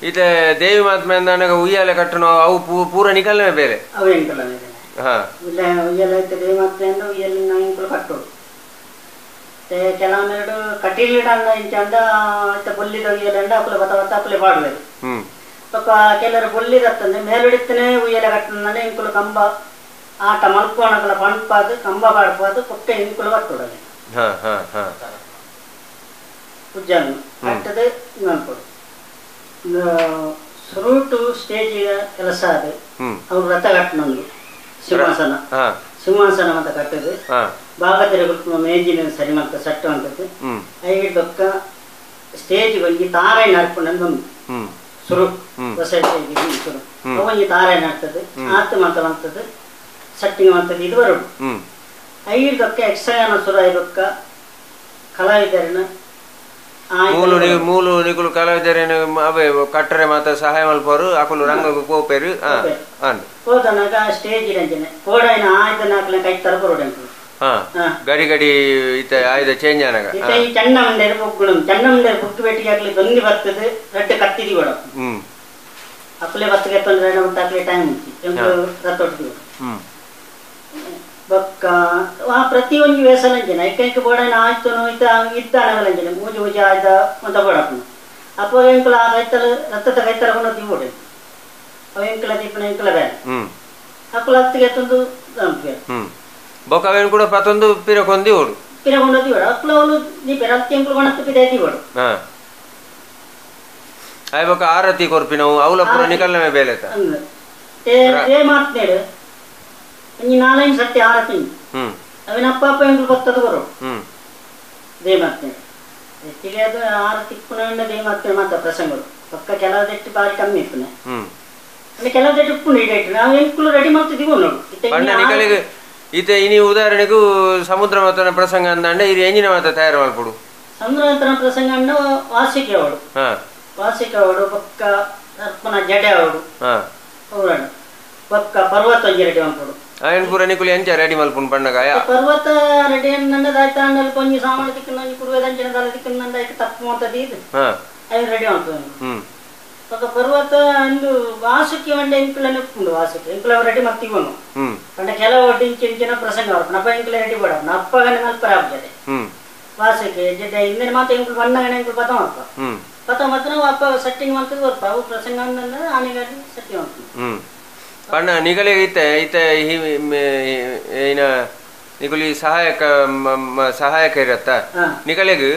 ಇತ್ತೆ ದೇವಿ ಮಹಾತ್ಮೆ ಅಂದಾನಗ ಉಯ್ಯಾಲೆ ಕಟ್ಟುನು ಅವು ಪೂರ ನಿಕಲ್ನ ಬೇರೆ ಅವು ಎಂಕಲ ಬೇರೆ ಹಾ ಉಯ್ಯಾಲೆ ಇತ್ತೆ ದೇವಿ ಮಹಾತ್ಮೆ ಅಂದ ಉಯ್ಯಾಲೆ ಎಂಕುಲು ಕಟ್ಟೋಡು ते ಕೆಲವೊಂದೆರಡು ಕಟೀಲಿಡಂಗ ಇಂಚ ಅಂಡ ಇತ್ತೆ ಬೊಲ್ಲಿದ ಉಯ್ಯಾಲೆ ಅಂಡ ಅಕುಲು ಬತ್ತ ಬತ್ತ ಅಕುಲೆ ಪಾಡುವೆರು. ಬೊಕ್ಕ ಕೆಲವರು ಬೊಲ್ಲಿದತ್ತಂದೆ ಮೇಲುಡಿತ್ತನೇ ಉಯ್ಯಲೆ ಕಟ್ಟಂದ್ರೆ ಇಂಕುಲು ಕಂಬ ಆಟ ಮಲ್ಪೋಣಗಳ ಪಂಪಾದು ಕಂಬ ಪಾಡ್ಪಾದು ಕೊಕ್ಕೆ ಇಂಕುಲು ಕಟ್ಟುಡಲೆ ಉಜ್ಜಾನು ಕಟ್ಟದೆ ಮಲ್ಪೊಡು ಸುರುಟು ಸ್ಟೇಜ್ ಕೆಲಸ ಅದು ಅವ್ರು ರಥ ಕಟ್ಟನೊಂದು ಸಿಂಹಾಸನ ಸಿಂಹಾಸನ ಅಂತ ಕಟ್ಟದು ಭಾಗತರ ಮೇಜಿನ ಸರಿ ಮಲ್ತ ಸಟ್ಟು ಅಂತದ್ದು ಐದು ಬೊಕ್ಕ ಸ್ಟೇಜ್ ಒಂಜಿ ತಾರಾಯಿ ನಡ್ಪುಂಡು ಸುರು ಹೊಸ ಸುರು ಒಂಜಿ ತಾರಾಯಿ ನಡ್ತದೆ ಆತು ಮಾತ ಮಂತದ್ದು ಸಟ್ಟಿಂಗ್ ಮಂತದ್ದು ಇದು ಬರೋಡು ಐದು ಬೊಕ್ಕ ಯಕ್ಷಗಾನ ಸುರು I ಬೊಕ್ಕ ಕಲಾವಿದರನ್ನ ಮೂಲು ನಿಕುಲು ಕಲಾವಿದರೇನು ಅವೇ ಕಟ್ಟರೆ ಮಾತ ಸಹಾಯ ಮಲ್ಪರು ಅಕುಲು ರಂಗకు ಪೋಪೆರು ಹೋದನಾಗ ಸ್ಟೇಜ್ ಇರಂಜನೆ ಕೋಡೈನ ಆಯ್ದ ನಾಕಲ ಕೈ ತರಪರೋಡು ಗಡಿ ಗಡಿ ಇತ್ತ ಆಯ್ದ ಚೇಂಜ್ ಆನಗ ಇತ್ತ ಈ ಚಣ್ಣ ಮಂಡೇರು ಬೊಗ್ಗುಳು ಚಣ್ಣ ಮಂಡೇರು ಬೊಗ್ಗು ಬೆಟ್ಟಿಗೆ ಆಗ್ಲಿ ದೊಂದಿ ಬರ್ತದೆ ರಡ್ಡು ಕತ್ತಿದಿ ಕೊಡ ಅಪ್ಪಲೆ ಬತ್ತಿಗೆ ತೊಂದರೆ ಮತ್ತೆ ಟೈಮ್ ಉಂಟು ರತ್ತೊಟ್ಟಿಗೆ ಬೊಕ್ಕ ಆ ಪ್ರತಿಯೊಂದು ವೇಸಲಂಜನೆ ಐಕೈಕ ಬೋಡೈನ ಆಯ್ತು ಇತ್ತ ಇತ್ತ ಅಣಗಲಂಜನೆ ಮೂಜಿ ಮೂಜಿ ಆಯ್ದ ಅಂತ ಬೋಡಪ್ಪನು ಅಪ್ಪ ಎಂಕುಲ ಆ ಕೈತಲ ರತ್ತದ ಕೈತಲ ಕೊಂಡು ದಿವೋಡೆ ಅವ ಎಂಕುಲ ದೀಪನ ಎಂಕುಲ ಬೇರೆ ಅಕ್ಕುಲ ಹತ್ತಿಗೆ ತಂದು ಬೊಕ್ಕ ಅವೇನು ಕೂಡ ಪತ್ತೊಂದು ಪಿರಕೊಂದಿ ಓಡು ಪಿರಕೊಂಡು ದಿವೋಡು ಅಕ್ಕುಲ ಅವನು ದೀಪೆ ರತ್ತಿ ಎಂಕುಲು ಕೊಣತ್ತು ಪಿದೆ ದಿವೋಡು ಆಯ್ ಬೊಕ್ಕ ಆರತಿ ಕೊರ್ಪಿನವು ಅವಲ ಪೂರ ನಿಕಲ್ನಮೆ ಬೇಲೆತ ಏ ಮಾತ್ನೇಡು ಒಂಜಿ ನಾಲೈನ್ ಸತ್ಯ ಆರತಿ ಅವಿನ ಅಪ್ಪ ಅಪ್ಪ ಎಂಕುಲು ಬತ್ತದ ಬರೋ they ಮಾತ್ನೇಡು ಹೆಚ್ಚಿಗೆ ಅದು ಆರತಿ ಇಪ್ಪುನ they ಮಾತ್ನೆ ಮಾತ ಪ್ರಸಂಗಗಳು ಪಕ್ಕ ಕೆಲವದೆಟ್ಟು ಬಾರಿ ಕಮ್ಮಿ ಇಪ್ಪುನೆ ಅಂದ್ರೆ ಕೆಲವದೆಟ್ಟು ಉಪ್ಪುಂಡು ಇಡೈಟು ನಾವು ಎಂಕುಲು ರೆಡಿ ಮಾಡ್ತಿದ್ದೀವಿ ನೋಡು ನಿಕಲಿಗೆ ಈತ ಇನಿ ಉದಾಹರಣೆಗೂ ಸಮುದ್ರ ಮಾತನ ಪ್ರಸಂಗ ಅಂದಂಡೆ ಇದು ಎಂಜಿನ ಮಾತ ತಯಾರು ಮಾಡ್ಕೊಡು ಸಮುದ್ರ ಮಾತನ ಪ್ರಸಂಗ ಅಂಡ ವಾಸಿಕೆ ಅವಳು ವಾಸಿಕೆ ಅವಳು ಪಕ್ಕ ಅರ್ಪಣ ಜಡೆ ಅವಳು ಅವಳು ಪಕ್ಕ ಪರ್ವತ ಒಂಜಿ ರೆಡಿ ಮಾಡ್ಕೊಡು ಆಯನ್ ಪೂರ ನಿಕುಲು ಎಂಚ ರೆಡಿ ಮಲ್ಪುಂಡು ಪಣ್ಣಗ ಪರ್ವತ ರೆಡಿ ಅನ್ನದಾಯ್ತ ಅಂಡಲ್ ಕೊಂಜಿ ಸಾಮಾನು ತಿಕ್ಕಂದು ಒಂಜಿ ಕುಡುವೆ ದಂಚಿನ ದಾಲ ತಿಕ್ಕಂದು ಐಕ್ ತಪ್ಪು ಮಂತದ್ದು ಇದು ಅಯ್ಯ ರೆಡಿ ಮಾಡ್ತದೆ ಪಕ್ಕ ಪರ್ವತ ಅಂದು ವಾಸುಕಿ ಒಂಡೆ ಎಂಕುಲನೆ ಉಪ್ಪುಂಡು ವಾಸುಕಿ ಎಂಕುಲ ರೆಡಿ ಮತ್ತಿಗೋನು ಪಂಡ ಕೆಲವು ಇಂಚ ಇಂಚಿನ ಪ್ರಸಂಗ ಬರ್ಪಣ ಅಪ್ಪ ಎಂಕುಲ ರೆಡಿ ಬೋಡ ಅಪ್ಪಗನೆ ಮಲ್ಪರ ಆಗ್ತದೆ ವಾಸುಕಿ ಜೊತೆ ಇಂದಿನ ಮಾತು ಎಂಕುಲು ಬಣ್ಣಗನೆ ಎಂಕುಲು ಪತ ಮಲ್ಪ ಪತ ಮಾತ್ರ ನಾವು ಅಪ್ಪ ಸೆಟ್ಟಿಂಗ್ ಮಾಡ್ತದೆ ಬರ್ಪ ಅವು ಪ್ರಸಂಗ ಅಂದ್ರೆ ಆನೆಗಾಡಿ ಸೆಟ್ಟಿಂಗ್ ಮಾಡ್ತೀವಿ ಪಣ್ಣ ನಿಗಲಿಗೆ ಇತ್ತೆ ಇತ್ತೆ ಏನ ನಿಗುಲಿ ಸಹಾಯಕ ಸಹಾಯಕ ಇರತ್ತ ನಿಗಲಿಗೆ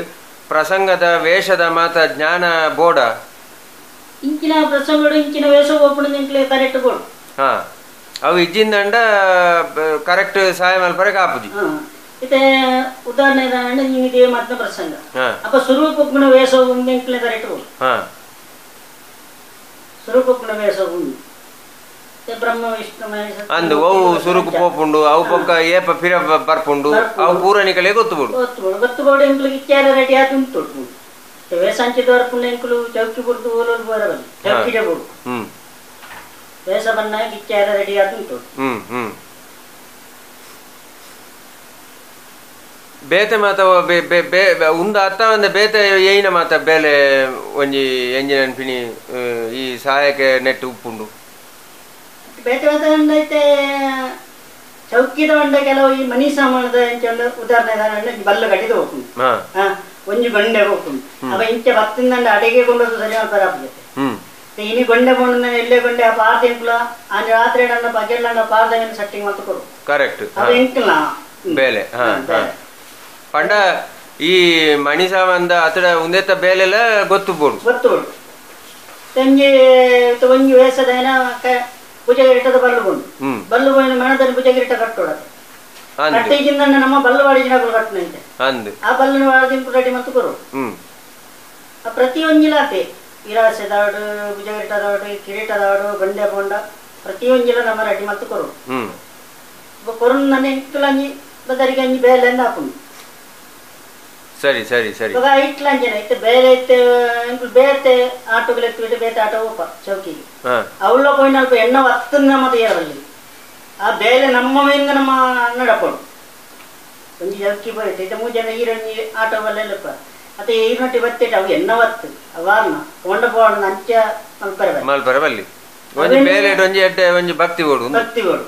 ಪ್ರಸಂಗದ ವೇಷದ ಮಾತ ಜ್ಞಾನ ಬೋಡ ಇಂಚಿನ ಪ್ರಸಂಗಗಳು ಇಂಚಿನ ವೇಷ ಓಪನ್ ಇಂಕ್ಲೆ ಕರೆಕ್ಟ್ ಬೋಡು ಅವು ಇಜ್ಜಿಂದಂಡ ಕರೆಕ್ಟ್ ಸಹಾಯ ಮಲ್ಪರೆ ಕಾಪುಜಿ ಇತ್ತೆ ಉದಾಹರಣೆ ಇದೇ ಮಾತಿನ ಪ್ರಸಂಗ ಅಪ್ಪ ಸ್ವರೂಪಗುಣ ವೇಷ ಇಂಕ್ಲೆ ಕರೆಕ್ಟ್ ಬೋಡು ಸ್ವರೂಪಗುಣ ವೇಷ ಬ್ರಹ್ಮ ವಿಷ್ಣು ಮಹೇಶ ಅಂದು ಅವು ಸುರುಕು ಪೋಪುಂಡು ಅವು ಪೊಕ್ಕ ಏಪ ಪಿರ ಬರ್ಪುಂಡು ಅವು ಪೂರ ನಿಕಲೆ ಗೊತ್ತು ಬೋಡು ಗೊತ್ತು ಗೊತ್ತು ಬೋಡು ಎಂಕ್ಲಿಗೆ ಇಚ್ಚಾರ ರೆಡಿ ಆತು ಉಂಟು ವೇಷಾಂಚಿದ ವರ್ಪುಂಡು ಎಂಕುಲು ಚೌಕಿ ಬುಡ್ದು ಓಲೋಲು ಬೋರಬಲ್ಲಿ ಚೌಕಿಡೆ ಬೋಡು ವೇಷ ಬನ್ನಾಗ ಇಚ್ಚಾರ ರೆಡಿ ಆತು ಉಂಟು ಬೇತೆ ಮಾತ ಉಂದ ಅತ್ತ ಒಂದ ಬೇತೆ ಏನ ಮಾತ ಬೇಲೆ ಒಂಜಿ ಎಂಜಿನ ಪಿಣಿ ಈ ಸಹಾಯಕ ನೆಟ್ ಉಪ್ಪುಂಡು ಬೇತೆ ಮಾತ ಚೌಕಿದ ಒಂಡ ಕೆಲವು ಈ ಮನಿ ಸಾಮಾನದ ಎಂಚ ಉದಾಹರಣೆ ಬಲ್ಲು ಕಟ್ಟಿದ ಹೋಗ್ತುಂಡು ಒಂಜಿ ಗೊಂಡೆ ಹೋಗ್ತುಂಡು ಅವ ಇಂಚ ಬತ್ತಿಂದಂಡ ಅಡಿಗೆ ಕೊಂಡದ್ದು ಸರಿ ಬರಾಪುಜತೆ ಇನಿ ಗೊಂಡೆ ಕೊಂಡ ಎಲ್ಲೇ ಗೊಂಡೆ ಆ ಪಾರ್ದ ಎಂಕುಲ ಆ ರಾತ್ರಿ ಡಂಡ ಪಗೆಲ್ಲಂಡ ಪಾರ್ದ ಸೆಟ್ಟಿಂಗ್ ಮಾಡ್ತು ಕೊಡು ಕರೆಕ್ಟ್ ಅವ ಎಂಕುಲ ಬೇಲೆ ಪಂಡ ಈ ಮಣಿ ಸಾಮಾನ್ದ ಅತಡ ಉಂದೆತ್ತ ಬೇಲೆಲ್ಲ ಗೊತ್ತು ಬೋಡು ಗೊತ್ತು ಬೋಡು ತಂಗಿ ಒಂಜಿ ವೇಷದ ಭುಜಗಿರಿಟದ ಬಲ್ಲು ಕೊಂಡು ಬಲ್ಲು ಬೋಯಿನ ಮಣದಲ್ಲಿ ಭುಜಗಿರಿಟ ಕಟ್ಟೋಡದು ಕಟ್ಟಿಗಿಂದ ನಮ್ಮ ಬಲ್ಲು ವಾಡಿ ಜನಗಳು ಕಟ್ಟನಂತೆ ಆ ಬಲ್ಲನ್ನು ವಾಡದಿಂದ ರೆಡಿ ಮತ್ತು ಕೊರು ಆ ಪ್ರತಿಯೊಂಜಿಲಾತೆ ಇರಾಸೆದಾಡು ಭುಜಗಿರಿಟದಾಡು ಕಿರೀಟದಾಡು ಬಂಡೆ ಬೋಂಡ ಪ್ರತಿಯೊಂಜಿಲ ನಮ್ಮ ರೆಡಿ ಮತ್ತು ಕೊರು ಕೊರು ನನ್ನ ಎಂಕುಲಂಜಿ ಬದರಿಗೆ ಅಂಜಿ ಬೇಲೆ ಅಂದ ಹಾಕೊಂಡು ಸರಿ ಸರಿ ಸರಿ ಇವಾಗ ಇಟ್ಲಂಜನ ಇತ್ತೆ ಬೇರೆ ಇತ್ತೆ ಎಂಕುಲು ಬೇತೆ ಆಟೋಗಳು ಎತ್ತಿಬಿಟ್ಟು ಬೇತೆ ಆಟೋ ಹೋಪ ಚೌಕಿಗೆ ಅವಳ ಪೋಯಿನ ಅಲ್ಪ ಎಣ್ಣ ಒತ್ತನ್ನ ಮತ್ತೆ ಏರವಲ್ಲಿ ಆ ಬೇಲೆ ನಮ್ಮ ಮೇಲಿಂದ ನಮ್ಮ ನಡಪೋಡು ಒಂಜಿ ಚೌಕಿ ಪೋಯಿಟ್ಟು ಇತ್ತೆ ಮೂರು ಜನ ಈರೊಂಜಿ ಆಟೋ ಬಲ್ಲೆಲ್ಲಪ್ಪ ಮತ್ತೆ ಈರೊಟ್ಟಿ ಬತ್ತಿಟ್ಟು ಅವು ಎಣ್ಣ ಒತ್ತು ಅವಾರ್ನ ಕೊಂಡ ಪೋಣ ಅಂಚ ಮಲ್ಪರೆ ಮಲ್ಪರೆ ಬಲ್ಲಿ ಒಂಜಿ ಬೇಲೆ ಒಂಜಿ ಎಡ್ಡೆ ಒಂಜಿ ಭಕ್ತಿ ಬೋಡು ಭಕ್ತಿ ಬೋಡು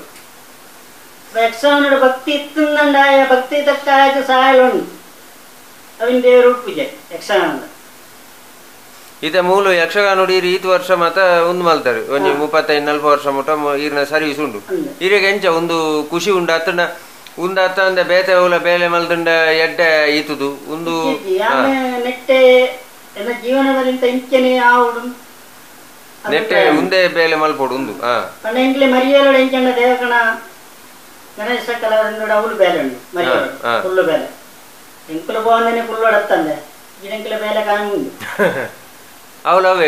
ಯಕ್ಷಗಾನದ ಭಕ್ತಿ ಇತ್ತಂದಾಯ ಭಕ್ತಿ ತಕ್ಕ ಆಯ್ತು ಸಹಾಯ ಉಂಟು ಅವಿನ ದೇವರು ಪೂಜೆ ಯಕ್ಷಗಾನದ ಇತ್ತೆ ಮೂಲು ಯಕ್ಷಗಾನ ಈತ್ ವರ್ಷ ಮಾತ ಉಂದು ಮಲ್ತಾರೆ ಒಂಜಿ 35-40 ವರ್ಷ ಮುಟ ಈರ್ನ ಸರ್ವಿಸ್ ಉಂಡು. ಈರೆಗೆ ಎಂಚ ಒಂದು ಖುಷಿ ಉಂಡು ಅತ್ತಂಡ ಉಂದು ಅತ್ತಂದೆ ಬೇತೆ ಓಲ ಬೇಲೆ ಮಲ್ತಂಡ ಎಡ್ಡೆ ಈತುದು ಉಂದು ನೆಟ್ಟೆ ಎಲ್ಲ ಜೀವನದಲ್ಲಿ ಇಂಚನೆ ಆವುಡು ನೆಟ್ಟೆ ಉಂದೇ ಬೇಲೆ ಮಲ್ಪೊಡು ಉಂದು. ಪಂಡ ಎಂಕ್ಲೆ ಮರಿಯಲೋಡು ಎಂಚಂಡ ದೇವಕಣ ಗಣೇಶ ಕಲವರಂದೋಡು ಅವಳು ಬೇಲೆ ಉಂಡು ಮರಿಯಲೋಡು ಫುಲ್ಲು ಬೇಲೆ ಎಂಕುಲು ಪೋವಂದನೆ ಫುಲ್ಲೋಡು ಅತ್ತಂದೆ ಎಂಕ್ಲೆ ಬೇಲೆ ಕಾಣ್ ಉಂಡು. ಅವಳು ಅವೇ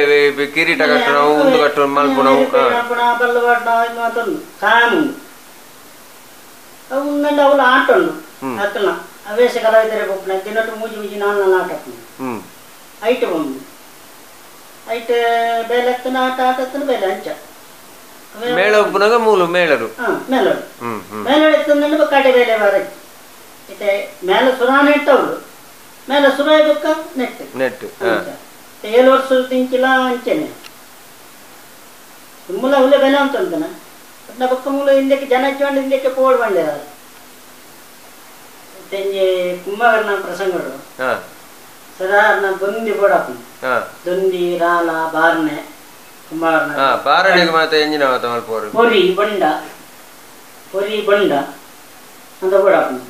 ಕಿರೀಟ ಕಟ್ಟುನವು ಉಂದು ಕಟ್ಟು ಮಲ್ಪುನವು ಬಲ್ಲು ಪಾಡುನವು ಮಾತೊಂದು ಕಾಣ್ ಉಂಡು. ಅವು ಉಂದಂಡ ಅವಳು ಆಟ ಉಂಡು ಅತ್ತನ ಅವೇಶ ಕಲಾವಿದರೆ ಪೋಪುನ ದಿನಟ್ಟು ಮೂಜಿ ಮೂಜಿ ನಾಲ್ ನಾಲ್ ಆಟ ಹಾಪುಂಡು. ಐಟ್ ಪೋಂಡು ಐಟ್ ಬೇಲೆ ಅತ್ತನ ಆಟ ಆಟ ಅತ್ತನ ಬೇಲೆ ಅಂಚ ಮೇಳ ಉಪ್ಪುನಗ ಮೂಲು ಮೇಳರು ಮೇಳರು ಮೇಳರು ಎತ್ತಂದಂಡ ಬೊಕ್ಕ ಬೇಲೆ ಬಾರ ಇತ್ತೆ ಮೇಳ ಸುರಾನೆ ಇಟ್ಟವಳು ಮೇಳ ಸುರಾಯ ಬೊಕ್ಕ ನೆಟ್ ನೆಟ್ 7 ವರ್ಷ ತಿಂಚಿಲ ಅಂಚೆನೆ ಮೂಲ ಹುಲೆ ಬೆಲೆ ಅಂತ ಉಂಟನ ಅಟ್ನ ಬೊಕ್ಕ ಮೂಲ ಹಿಂದಕ್ಕೆ ಜನ ಚೊಂಡು ಹಿಂದಕ್ಕೆ ಪೋಡ್ ಬಂಡೆರ ತೆಂಜೆ ಕುಂಭಕರ್ಣ ಪ್ರಸಂಗಡು ಸಾಧಾರಣ ದೊಂದಿ ಬೋಡಾಪುಂಡು. ದೊಂದಿ ರಾಲ ಬಾರ್ನೆ ಕುಂಭಕರ್ಣ ಬಾರಣೆಗೆ ಮಾತ ಎಂಜಿನ ಮಾತ ಮಲ್ಪೋರು ಪೊರಿ ಬೊಂಡ ಪೊರಿ ಬೊಂಡ ಅಂತ ಬೋಡಾಪುಂಡು.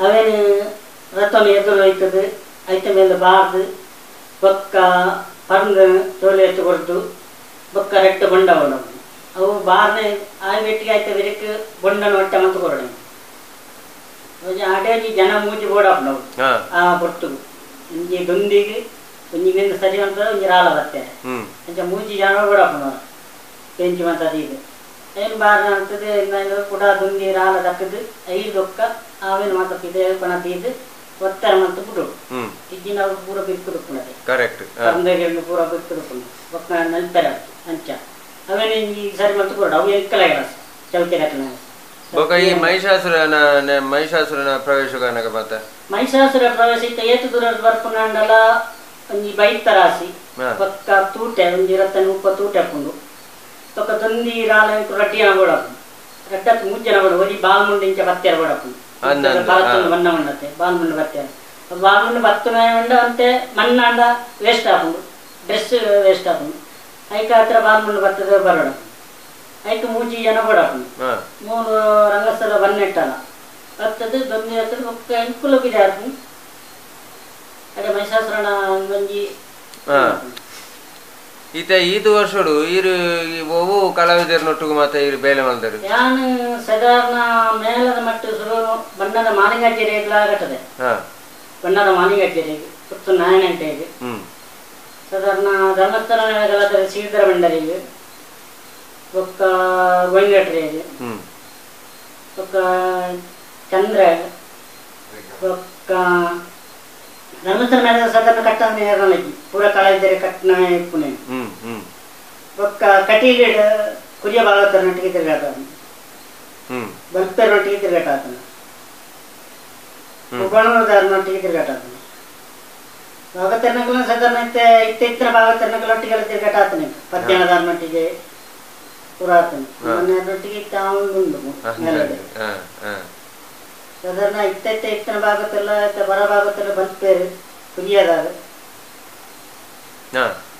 ಅವೇನು ರಥನ ಎದುರು ಹೋಯ್ತದೆ ಐತ ಮೇಲೆ ಬಾರ್ದು ಬೊಕ್ಕ ಪರ್ಂದ್ ತೋಲೆ ಎತ್ತು ಕೊಡ್ದು ಬೊಕ್ಕ ರೆಟ್ಟ ಬೊಂಡ ಬೋಡಾಪುಂಡು. ಅವು ಬಾರ್ನೆ ಆ ಬೆಟ್ಟಿಗೆ ಆಯ್ತ ಬೆರಕ್ ಬೊಂಡನ ಒಟ್ಟ ಮತ್ತು ಕೊರಡೆ ಆಟೆ ಒಂಜಿ ಜನ ಮೂಜಿ ಬೋಡಾಪುಂಡು ಅವು ಆ ಪೊರ್ತುಗು ಒಂಜಿ ದೊಂದಿಗೆ ಒಂಜಿ ನಿಂದ ಸರಿ ಅಂತ ಒಂಜಿ ರಾಲ ಬರ್ತಾರೆ ಅಂಚ ಮೂಜಿ ಜನ ಬೋಡಾಪುಂಡು ಬೆಂಚಿ ಮಾತ ಅದು ಏನು ಬಾರ ಅಂತದೆ ಕುಡ ದೊಂದಿ ರಾಲ ದಕ್ಕದು ಐದು ದೊಕ್ಕ ಆವೇನು ಮಾತ ಪಿದೆ ಪಣ ತೀದು ಒತ್ತರ ಮತ್ತು ಬಿಡು ಇಜ್ಜಿನ ಅವು ಪೂರ ಬಿಕ್ಕುದುಪ್ಪುಂಡದೆ ಕರೆಕ್ಟ್ ಪಂದೆಗಳನ್ನು ಪೂರ ಬಿಕ್ಕುದುಪ್ಪುಂಡು ಬೊಕ್ಕ ನಲ್ಪೆರ ಅಂಚ ಅವೇನು ಈ ಸರಿ ಮತ್ತು ಕೊರಡು ಅವು ಎಂಕಲ ಚೌತಿ ರಕನ ಬೊಕ ಈ ಮಹಿಷಾಸುರನ ಮಹಿಷಾಸುರನ ಪ್ರವೇಶ ಕನಕ ಮಾತ ಮಹಿಷಾಸುರ ಪ್ರವೇಶ ಇತ್ತ ಏತು ದೂರ ಬರ್ಪುಂಡಲ ಒಂಜಿ ಬೈತರಾಸಿ ಬೊಕ್ಕ ತೂಟೆ ಒಂಜಿ ರತ್ತನ ಉಪ್ಪ ತೂಟೆ ಹಾಕೊಂಡು ಬೊಕ್ಕ ದೊಂದಿ ರಾಲ ರಡ್ಡಿನ ಬೋಡಾಪುಂಡು ರಡ್ಡತ್ತು ಮೂಜನ ಬೋಡ ಒಂಜಿ ಬಾಲ್ಮುಂಡು ಇಂಚ ಬತ್ತೆರ ಬೋಡಾಪುಂಡು ಬಾಲ್ತುಂಡು ಮಣ್ಣ ಮಂಡತೆ ಬಾಲ್ಮುಂಡು ಬತ್ತೆರ ಬಾಲ್ಮುಂಡು ಬತ್ತುನ ಉಂಡ ಅಂತೆ ಮಣ್ಣಾಂಡ ವೇಸ್ಟ್ ಆಪುಂಡು ಡ್ರೆಸ್ ವೇಸ್ಟ್ ಆಪುಂಡು ಐಕ ಹತ್ರ ಬಾಲ್ಮುಂಡು ಬತ್ತದ ಬರೋಡ ಐಕ್ ಮೂಜಿ ಜನ ಬೋಡಾಪುಂಡು ಮೂರು ರಂಗಸ್ಥಳ ಬನ್ನೆಟ್ಟಲ್ಲ ಹತ್ತದು ದೊಂದಿ ಹತ್ತದು ಬೊಕ್ಕ ಎಂಕುಲು ಪಿದೆ ಆಪುಂಡು ಅದೇ ಮಹಿಷಾಸುರನ ಒಂಜಿ ಈತ ಈದು ವರ್ಷಡು ಈರು ಒವು ಕಲಾವಿದರನೊಟ್ಟಿಗೆ ಮಾತ ಈರು ಬೇಲೆ ಮಲ್ದರು ಯಾನು ಸಾಧಾರಣ ಮೇಲದ ಮಟ್ಟ ಸುರು ಬಣ್ಣದ ಮಾಲಿಂಗಾಚಾರ್ಯಗಳ ಕಟ್ಟದೆ ಬಣ್ಣದ ಮಾಲಿಂಗಾಚಾರ್ಯ ಪುತ್ತು ನಾರಾಯಣ ಸಾಧಾರಣ ಧರ್ಮಸ್ಥಳ ಶ್ರೀಧರ ಭಂಡಾರಿಗೆ ಬೊಕ್ಕ ಗೋವಿಂದಟ್ರಿಗೆ ಬೊಕ್ಕ ಚಂದ್ರ ಬೊಕ್ಕ ಧರ್ಮಸ್ಥಳ ಮೇಳದ ಸಾಧಾರಣ ಕಟ್ಟನೆ ಪೂರ ಕಲಾವಿದರೆ ಕಟ್ಟನ ಪುಣೆ ಬೊಕ್ಕ ಕಟೀಲು ಕುರಿಯ ಭಾಗವತರೊಟ್ಟಿಗೆ ತಿರುಗಾಟ ಬಲ್ಪೆರೊಟ್ಟಿಗೆ ತಿರುಗಾಟ ಆತನ ಕುಬಣದಾರನೊಟ್ಟಿಗೆ ತಿರುಗಾಟ ಆತನ ಭಾಗವತರನಕಲ ಸಾಧಾರಣ ಇತ್ತೆ ಇತ್ತೆ ಇತ್ತರ ಭಾಗವತರನಕಲೊಟ್ಟಿಗೆಲ್ಲ ತಿರುಗಾಟ ಆತನ ಪದ್ಯಣದಾರನೊಟ್ಟಿಗೆ ಪೂರ ಆತನ ಮೊನ್ನೆರೊಟ್ಟಿಗೆ ತಾವುಂಡು ಮೇಲಡೆ ಸಾಧಾರಣ ಇತ್ತೈತೆ ಇತ್ತನ ಭಾಗತ್ತೆಲ್ಲ ಬರ ಭಾಗತ್ತೆಲ್ಲ ಬಲ್ಪೇರು ಕುರಿಯದಾರ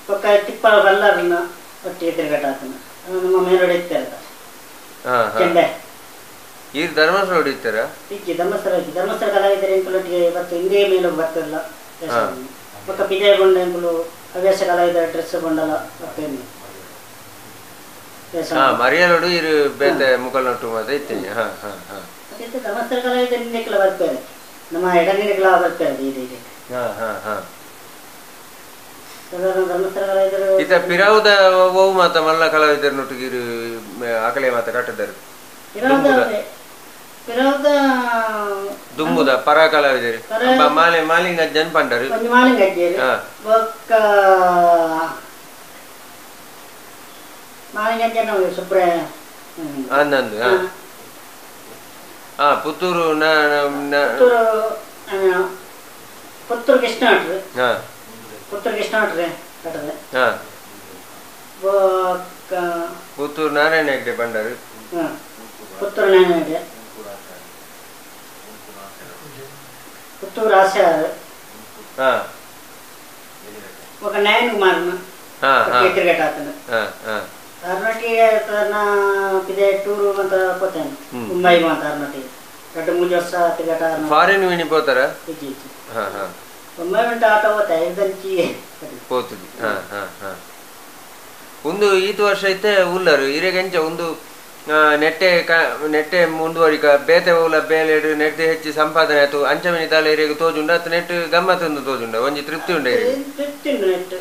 ಪಕ್ಕ ತಿಪ್ಪಳ ಬಲ್ಲಾರನ್ನ ಒಟ್ಟಿಗೆ ತಿರುಗಾಟ ಆತನ ನಮ್ಮ ಮೇಲೊಡೆ ಇತ್ತಾರೆ ಚೆಂಡೆ ಈ ಧರ್ಮಸ್ಥಳ ಹೊಡಿತಾರ ಇಜ್ಜಿ ಧರ್ಮಸ್ಥಳ ಇಜ್ಜಿ ಧರ್ಮಸ್ಥಳ ಕಲಾವಿದರೆ ಎಂಕುಲೊಟ್ಟಿಗೆ ಬತ್ತು ಹಿಂದೆ ಮೇಲೆ ಬರ್ತಲ್ಲ ಪಕ್ಕ ಪಿಜಯ ಗೊಂಡ ಎಂಕುಲು ಹವ್ಯಾಸ ಕಲಾವಿದರ ಡ್ರೆಸ್ ಗೊಂಡಲ ಬರ್ತೇನೆ ಮರಿಯಲೋಡು ಇರು ಬೇತೆ ಮುಖಲ್ ನೊಟ್ಟು ಮಾತ ಇತ್ತೇನೆ. ಧರ್ಮಸ್ಥಳ ಕಲಾವಿದರೆ ಹಿಂದೆಕ್ಲ ಬರ್ತಾರೆ ನಮ್ಮ ಎಡನಿನಕ್ಲ ಬರ್ತಾರೆ ಇದೆ ಇದೆ ಸಾಧಾರಣ ಧರ್ಮಸ್ಥಳ ಕಲಾವಿದರು ಇತ ಪಿರಾವುದ ಒವು ಮಾತ ಮಲ್ಲ ಕಲಾವಿದರ ನೊಟ್ಟಿಗೆ ಇರು ಅಕಲೆ ಮಾತ ಕಟ್ಟದರು ಪಿರಾವುದ ದುಂಬುದ ಪರ ಕಲಾವಿದರು ಮಾಲೆ ಮಾಲಿಂಗಜ್ಜನ್ ಪಂಡರು ಒಂಜಿ ಮಾಲಿಂಗಜ್ಜರು ಬೊಕ್ಕ ಮಾಲಿಂಗಜ್ಜನ ಸುಬ್ರಾಯ ಅಂದಂದು ಪುತ್ತೂರು ಪುತ್ತೂರು ಪುತ್ತೂರು ಕೃಷ್ಣ ಭಟ್ರು ಪುತ್ತೂರು ಕೃಷ್ಣ ಭಟ್ರೆ ಕಟ್ಟದೆ ಬೊಕ್ಕ ಪುತ್ತೂರು ನಾರಾಯಣ ಹೆಗ್ಡೆ ಬಂಡರು ಪುತ್ತೂರು ನಾರಾಯಣ ಹೆಗ್ಡೆ ಪುತ್ತೂರು ಆಶಾರ್ ఒక ನಯನ್ ಕುಮಾರ್ನ ಕ್ರಿಕೆಟ್ ಆತನ ಅರ್ನಟಿಗೆ ಪಿದೆ ಟೂರು ಅಂತ ಪೋತೇನೆ ಮುಂಬೈ ಅಂತ ಅರ್ನಟಿಗೆ ಎರಡು ಮೂರು ವರ್ಷ ಕ್ರಿಕೆಟ್ ಫಾರಿನ್ ವಿನಿ ಪೋತಾರ ಮುಂಬೈ ಉಂಟು ಆಟ ಹೋತೆ ಐದಂಚಿ ಪೋತುದು ಒಂದು ಈತ ವರ್ಷ ಐತೆ ಉಲ್ಲರು ಇರೆಗೆಂಚ ಒಂದು ನೆಟ್ಟೆ ನೆಟ್ಟೆ ಮುಂದುವರಿಕ ಬೇತೆ ಉಲ್ಲ ಬೇಲೆಡು ನೆಟ್ಟೆ ಹೆಚ್ಚು ಸಂಪಾದನೆ ಆಯ್ತು ಅಂಚಮಿನಿ ತಾಲೆ ಇರೆಗೆ ತೋಜುಂಡ ಅತ್ತ ನೆಟ್ಟು ಗಮ್ಮತ್ತೊಂದು ತೋಜುಂಡ ಒಂಜಿ ತೃಪ್ತಿ ಉಂಡ ತೃಪ್ತಿ ಉಂಡು ನೆಟ್ಟು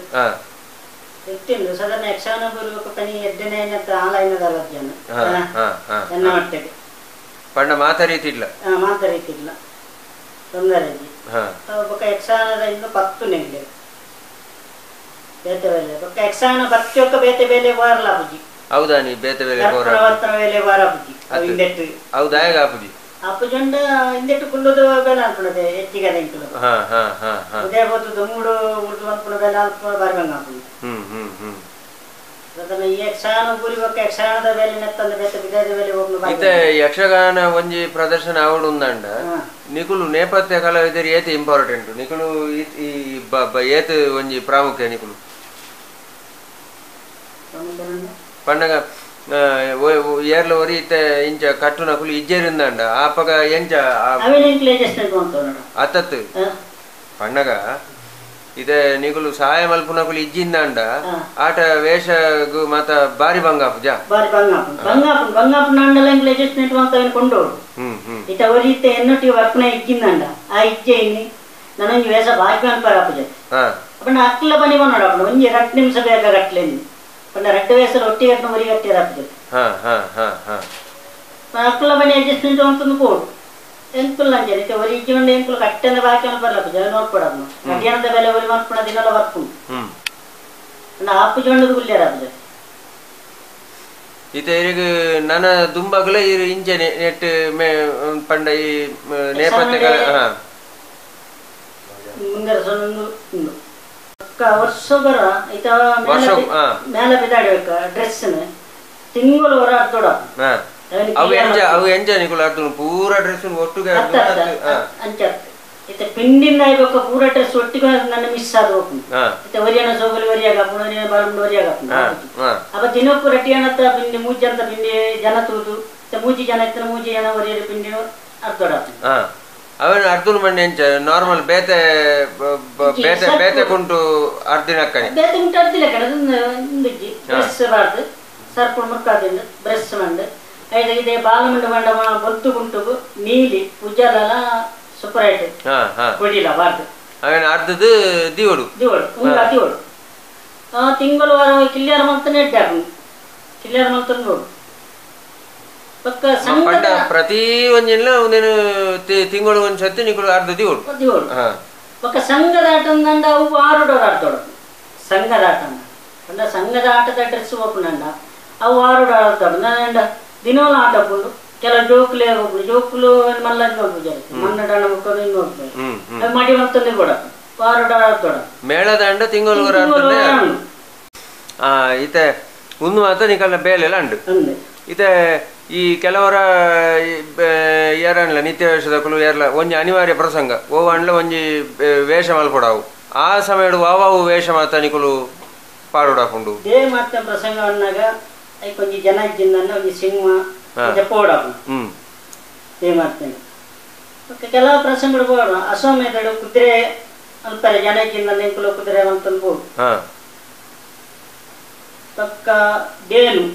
ತೃಪ್ತಿ ಉಂಡು ಸಾಧಾರಣ ಯಕ್ಷಗಾನ ಬರುವಕ ಪನಿ ಎಡ್ಡನೆ ಆನ್ಲೈನ್ ಜನ ಎನ್ನ ಮಟ್ಟಿಗೆ ಪಂಡ ಮಾತ ರೀತಿ ಇಲ್ಲ ಮಾತ ರೀತಿ ಇಲ್ಲ ತೊಂದರೆ ಬೊಕ್ಕ ಯಕ್ಷಗಾನದ ಇನ್ನು ಪತ್ತು ನೆಂಗ್ಲೆ ಬೇತೆ ಬೇಲೆ ಬೊಕ್ಕ ಯಕ್ಷಗಾನ ಬತ್ತಿಯೊಕ್ಕ ಬೇತೆ ಬೇಲೆ ವಾರಲ ಬುಜಿ ಹೌದಾ ನೀ ಬೇತೆ ಬೇಲೆ ಪೋರ ಬೇಲೆ ವಾರ ಬುಜಿ ಇಂದೆಟ್ಟು ಹೌದಾ ಹೇಗ ಆಪುಜಿ ಆಪುಜಂಡ ಇಂದೆಟ್ಟು ಕುಲ್ಲುದು ಬೇಲೆ ಅನ್ಪುಣದೆ ಹೆಚ್ಚಿಗೆ ಎಂಕುಲು ಉದಯ ಬೋತುದು ಮೂಡು ಉರ್ದು ಅನ್ಪುಣ ಬೇಲೆ ಅಲ್ಪ ಬಾರಿ ಆಪುಜಿ ಹ್ಮ್ ಹ್ಮ್ ಹ್ಮ್ ಅದನ್ನ ಈ ಯಕ್ಷಗಾನ ಗುರಿ ಬೊಕ್ಕ ಯಕ್ಷಗಾನದ ಬೇಲೆ ನೆತ್ತಂದ ಬೇತೆ ಬಿದಾದ ಬೇಲೆ ಹೋಗ್ನು ಇತ್ತೆ ಯಕ್ಷಗಾನ ಒಂಜಿ ಪ್ರದರ್ಶನ ಆವಡು ಉಂದಂಡ ನಿಕುಲು ನೇಪಥ್ಯ ಕಲಾವಿದರು ಏತ್ ಇಂಪಾರ್ಟೆಂಟ್ ನಿಕುಲು ಈ ಏತ್ ಒಂಜಿ ಪ್ರಾಮುಖ್ಯ ನಿಕುಲು ಪಂಡಗ ಏರ್ಲ ಒರಿ ಇತ್ತೆ ಇಂಚ ಕಟ್ಟುನಕುಲು ಇಜ್ಜೇರಿಂದಂಡ ಆಪಗ ಎಂಚ ಅತ್ತತ್ತು ಪಂಡಗ ಇದೆ ನಿಕುಲು ಸಹಾಯ ಮಲ್ಪುನಕುಲು ಇಜ್ಜಿಂದಂಡ ಆಟ ವೇಷಗು ಮಾತ ಬಾರಿ ಬಂಗ ಆಪುಜ ಬಾರಿ ಬಂಗಾಪು ಬಂಗಾಪು ಬಂಗಾಪು ನಾಂಡಲ ಎಂಕ್ಲು ಅಡ್ಜಸ್ಟ್ಮೆಂಟ್ ಮಂತವೇನು ಕೊಂಡೋಡು ಇತ್ತ ಒರಿ ಇತ್ತೆ ಎನ್ನೊಟ್ಟಿಗೆ ವರ್ಪುನ ಇಜ್ಜಿಂದಂಡ ಆ ಇಜ್ಜೆ ಇನ್ನಿ ನನೊಂಜಿ ವೇಷ ಬಾಕಿ ಅನ್ಪಾರ ಆಪುಜ ಅಪ್ಪಂಡ ಅಕ್ಲ ಬನಿ ಬನ್ನೋಡು ಅಪ್ಪಂಡ ಒಂಜಿ 2 ನಿಮಿಷ ಬೇಗ ಕಟ್ಲೇನಿ ಪಂಡ ರಡ್ಡು ವೇಸಲು ಒಟ್ಟಿಗೆ ಕಟ್ಟನ ಒರಿ ಕಟ್ಟಿರ ಆಪುಜ ಅಕ್ಲ ಬನಿ ಅಡ್ಜಸ್ಟ್ಮೆಂಟ್ ಮಂತೊಂದು ಪೋಡು ಎಂಕುಲು ಅಂಚನೆ ಇತ್ತೆ ಒರಿ ಇಜ್ಜಿ ಮಂಡ ಎಂಕುಲು ಕಟ್ಟೆನ ಬಾಕಿ ಅನ್ಪರ್ಲ ಪೂಜೆ ನೋಡ್ಕೊಡಪ್ಪ ಮಧ್ಯಾಹ್ನದ ಬೆಲೆ ಒರಿ ಮನ್ಪುಣ ದಿನಲ ಬರ್ಪುಂಡು ಅಂಡ ಆಪುಜಿ ಮಂಡದು ಗುಲ್ಯರ ಆಪುಜ ಇತ್ತೆ ಇರೆಗ್ ನನ ದುಂಬಗಲ ಇರು ಇಂಚನೆ ನೆಟ್ ಮೇ ಪಂಡ ಈ ನೇಪಥ್ಯ ಮುಂದರ ಸೊನ್ನೊಂದು ಉಂಡು ಅಕ್ಕ ವರ್ಷ ಬರ ಇತ್ತ ಮೇಲ ಬಿದಾಡ್ಬೇಕ ಡ್ರೆಸ್ ತಿಂಗಳು ಹೊರ ಅರ್ದೋಡಪ್ಪ ಅವು ಎಂಚ ಅವು ಎಂಚ ನಿಕುಲು ಅರ್ದುನು ಪೂರ ಡ್ರೆಸ್ ಒಟ್ಟುಗೆ ಅಂಚ ಇತ್ತೆ ಪಿಂಡಿಂದ ಆಯ್ಬೇಕ ಪೂರ ಡ್ರೆಸ್ ಒಟ್ಟಿಗೆ ನನ್ನ ಮಿಸ್ ಆದ ಹೋಗ್ನು ಇತ್ತೆ ಒರಿಯನ ಸೋಗಲಿ ಒರಿಯಾಗ ಹಾಪುಂಡು ಒರಿಯನ ಬಾಳುಂಡು ಒರಿಯಾಗ ಹಾಪುಂಡು ಅಪ್ಪ ದಿನಕ್ಕೂ ರಟ್ಟಿಯಣತ್ತ ಪಿಂಡಿ ಮೂಜಿ ಅಂತ ಪಿಂಡಿ ಜನ ತೂದು ಇತ್ತೆ ಮೂಜಿ ಜನ ಇತ್ತನ ಮೂಜಿ ಜನ ಒರಿಯರ ಪಿಂಡಿ ಅರ್ದೋಡ ಅವನು ಅರ್ದುನು ಮಂಡಿ ಎಂಚ ನಾರ್ಮಲ್ ಬೇತೆ ಬೇತೆ ಬೇತೆ ಕುಂಟು ಅರ್ದಿನಕ್ಕನೆ ಬೇತೆ ಕುಂಟು ಅರ್ದಿಲಕ್ಕನೆ ಇಂದುಜ್ಜಿ ಬ್ರಷ್ ಬಾರ್ದು ಸರ್ಪು ಮುರ್ಕಾದಿಂಡು ಬ್ರಷ್ ಮಂಡು ಐದು ಬಾಲಮಂಡ ಮಂಡ ಬೊತ್ತು ಗುಂಟುಗು ನೀಲಿ ಉಜ್ಜಾಲ ಸೂಪರ್ ಐಟ್ ಕೊಡಿಲ ಬಾರ್ದು ಅವನ ಅರ್ಧದ ದಿವಡು ದಿವಡು ಉಂಗ ದಿವಡು ಆ ತಿಂಗಳು ವಾರ ಕಿಲ್ಯಾರ ಮಂತನೆ ಎಡ್ಡೆ ಕಿಲ್ಯಾರ ಮಂತನ ನೋಡು ಪಕ್ಕ ಪಂಡ ಪ್ರತಿ ಒಂಜಿಲ್ಲ ಒಂದೇನು ತಿಂಗಳು ಒಂದ್ ಸತಿ ನಿಕುಲು ಅರ್ಧ ದಿವಡು ದಿವಡು ಪಕ್ಕ ಸಂಘದ ಆಟ ಅಂದಂಡ ಅವು ಆರುಡೋರು ಆಡ್ತೋಡು ಸಂಘದ ಆಟ ಅಂದ ಸಂಘದ ಆಟದ ಡ್ರೆಸ್ ಓಪನ್ ಅವು ಆರುಡ ಆಡ್ತಾಡು ನಂಡ ದಿನೋಲ ಆಟ ಪುಂಡು ಕೆಲವು ಜೋಕುಲೇ ಹೋಗ್ಲು ಜೋಕುಲು ಮಲ್ಲ ನೋಡ್ಬೋದು ಮನ್ನಡಣ ಮುಕ್ಕೊಂಡು ನೋಡ್ಬೋದು ಅದು ಮಾಡಿ ಮತ್ತೊಂದು ಕೂಡ ವಾರಡ ಆಡ್ತೋಡ ಮೇಳದ ಅಂಡ ತಿಂಗಳು ಇತ್ತೆ ಒಂದು ಮಾತ್ರ ನಿಕಲ್ನ ಬೇಲೆಲ್ಲ ಅಂಡು ಇತ್ತೆ ಈ ಕೆಲವರ ಏರನ್ಲ ನಿತ್ಯ ವೇಷದಕ್ಕಲು ಏರ್ಲ ಒಂಜಿ ಅನಿವಾರ್ಯ ಪ್ರಸಂಗ ಓ ಅಂಡ್ಲ ಒಂಜಿ ವೇಷ ಮಲ್ಪಡಾವು ಆ ಸಮಯಡು ವಾವಾವು ವೇಷ ಮಾತ್ರ ನಿಕುಲು ಪಾಡೋಡಾಪುಂಡು they ಮಾತ್ರ ಪ್ರಸಂಗ ಅನ್ನಾಗ ಒಂಜಿ ಜನ ಇಜ್ಜಿಂದನ್ನ ಒಂಜಿ ಸಿಂಹ ಪೋಡಾಪುಂಡು they ಮಾಡ್ತೇನೆ ಕೆಲವು ಪ್ರಸಂಗಗಳು ಪೋಡ ಅಶ್ವಮೇಧಡು ಕುದುರೆ ಅಂತಾರೆ ಜನ ಇಜ್ಜಿಂದನ್ನ ಎಂಕುಲು ಕುದುರೆ ಅಂತಂದು ಪೋಡು ಪಕ್ಕ ದೇನು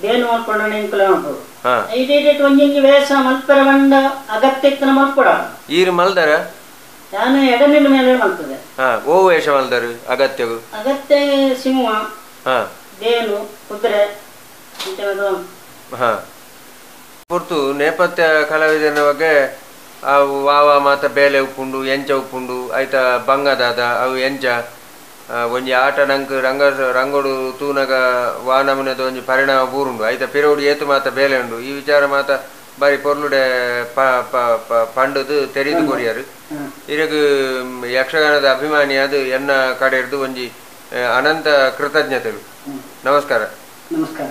ದೇನು ಮಲ್ಪೊಂಡ ಎಂಕುಲು ಮಲ್ಪೋಡು ಐದು ಒಂಜಿ ವೇಷ ಮಲ್ಪರ ಬಂಡ ಅಗತ್ಯ ಇತ್ತನ ಮಲ್ಪೊಡ ಈರು ಮಲ್ದಾರ ನಾನು ಎಡನಿನ ಮೇಲೆ ಮಲ್ತದೆ ಓ ವೇಷ ಮಲ್ದಾರು ಅಗತ್ಯವು ಅಗತ್ಯ ಸಿಂಹ ದೇನು ಕುದುರೆ ಪೊರ್ತು ನೇಪಥ್ಯ ಕಲಾವಿದನ ಬಗ್ಗೆ ಅವು ವಾವ ಮಾತ ಬೇಲೆ ಉಪ್ಪುಂಡು ಎಂಚ ಉಪ್ಪುಂಡು ಐತ ಬಂಗದಾದ ಅವು ಎಂಚ ಒಂಜಿ ಆಟ ನಂಕ್ ರಂಗ ರಂಗೋಡು ತೂನಗ ವಾ ನಮೂನೆದ ಒಂಜಿ ಪರಿಣಾಮ ಬೂರುಂಡು ಐತ ಪಿರೋಡು ಏತು ಮಾತ ಬೇಲೆ ಉಂಡು ಈ ವಿಚಾರ ಮಾತ ಬಾರಿ ಪೊರ್ಲುಡೆ ಪಂಡುದು ತೆರಿದು ಕೊರಿಯರು ಇರಗು ಯಕ್ಷಗಾನದ ಅಭಿಮಾನಿಯಾದ ಎನ್ನ ಕಡೆ ಹಿಡ್ದು ಒಂಜಿ ಅನಂತ ಕೃತಜ್ಞತೆಗಳು. ನಮಸ್ಕಾರ. ನಮಸ್ಕಾರ.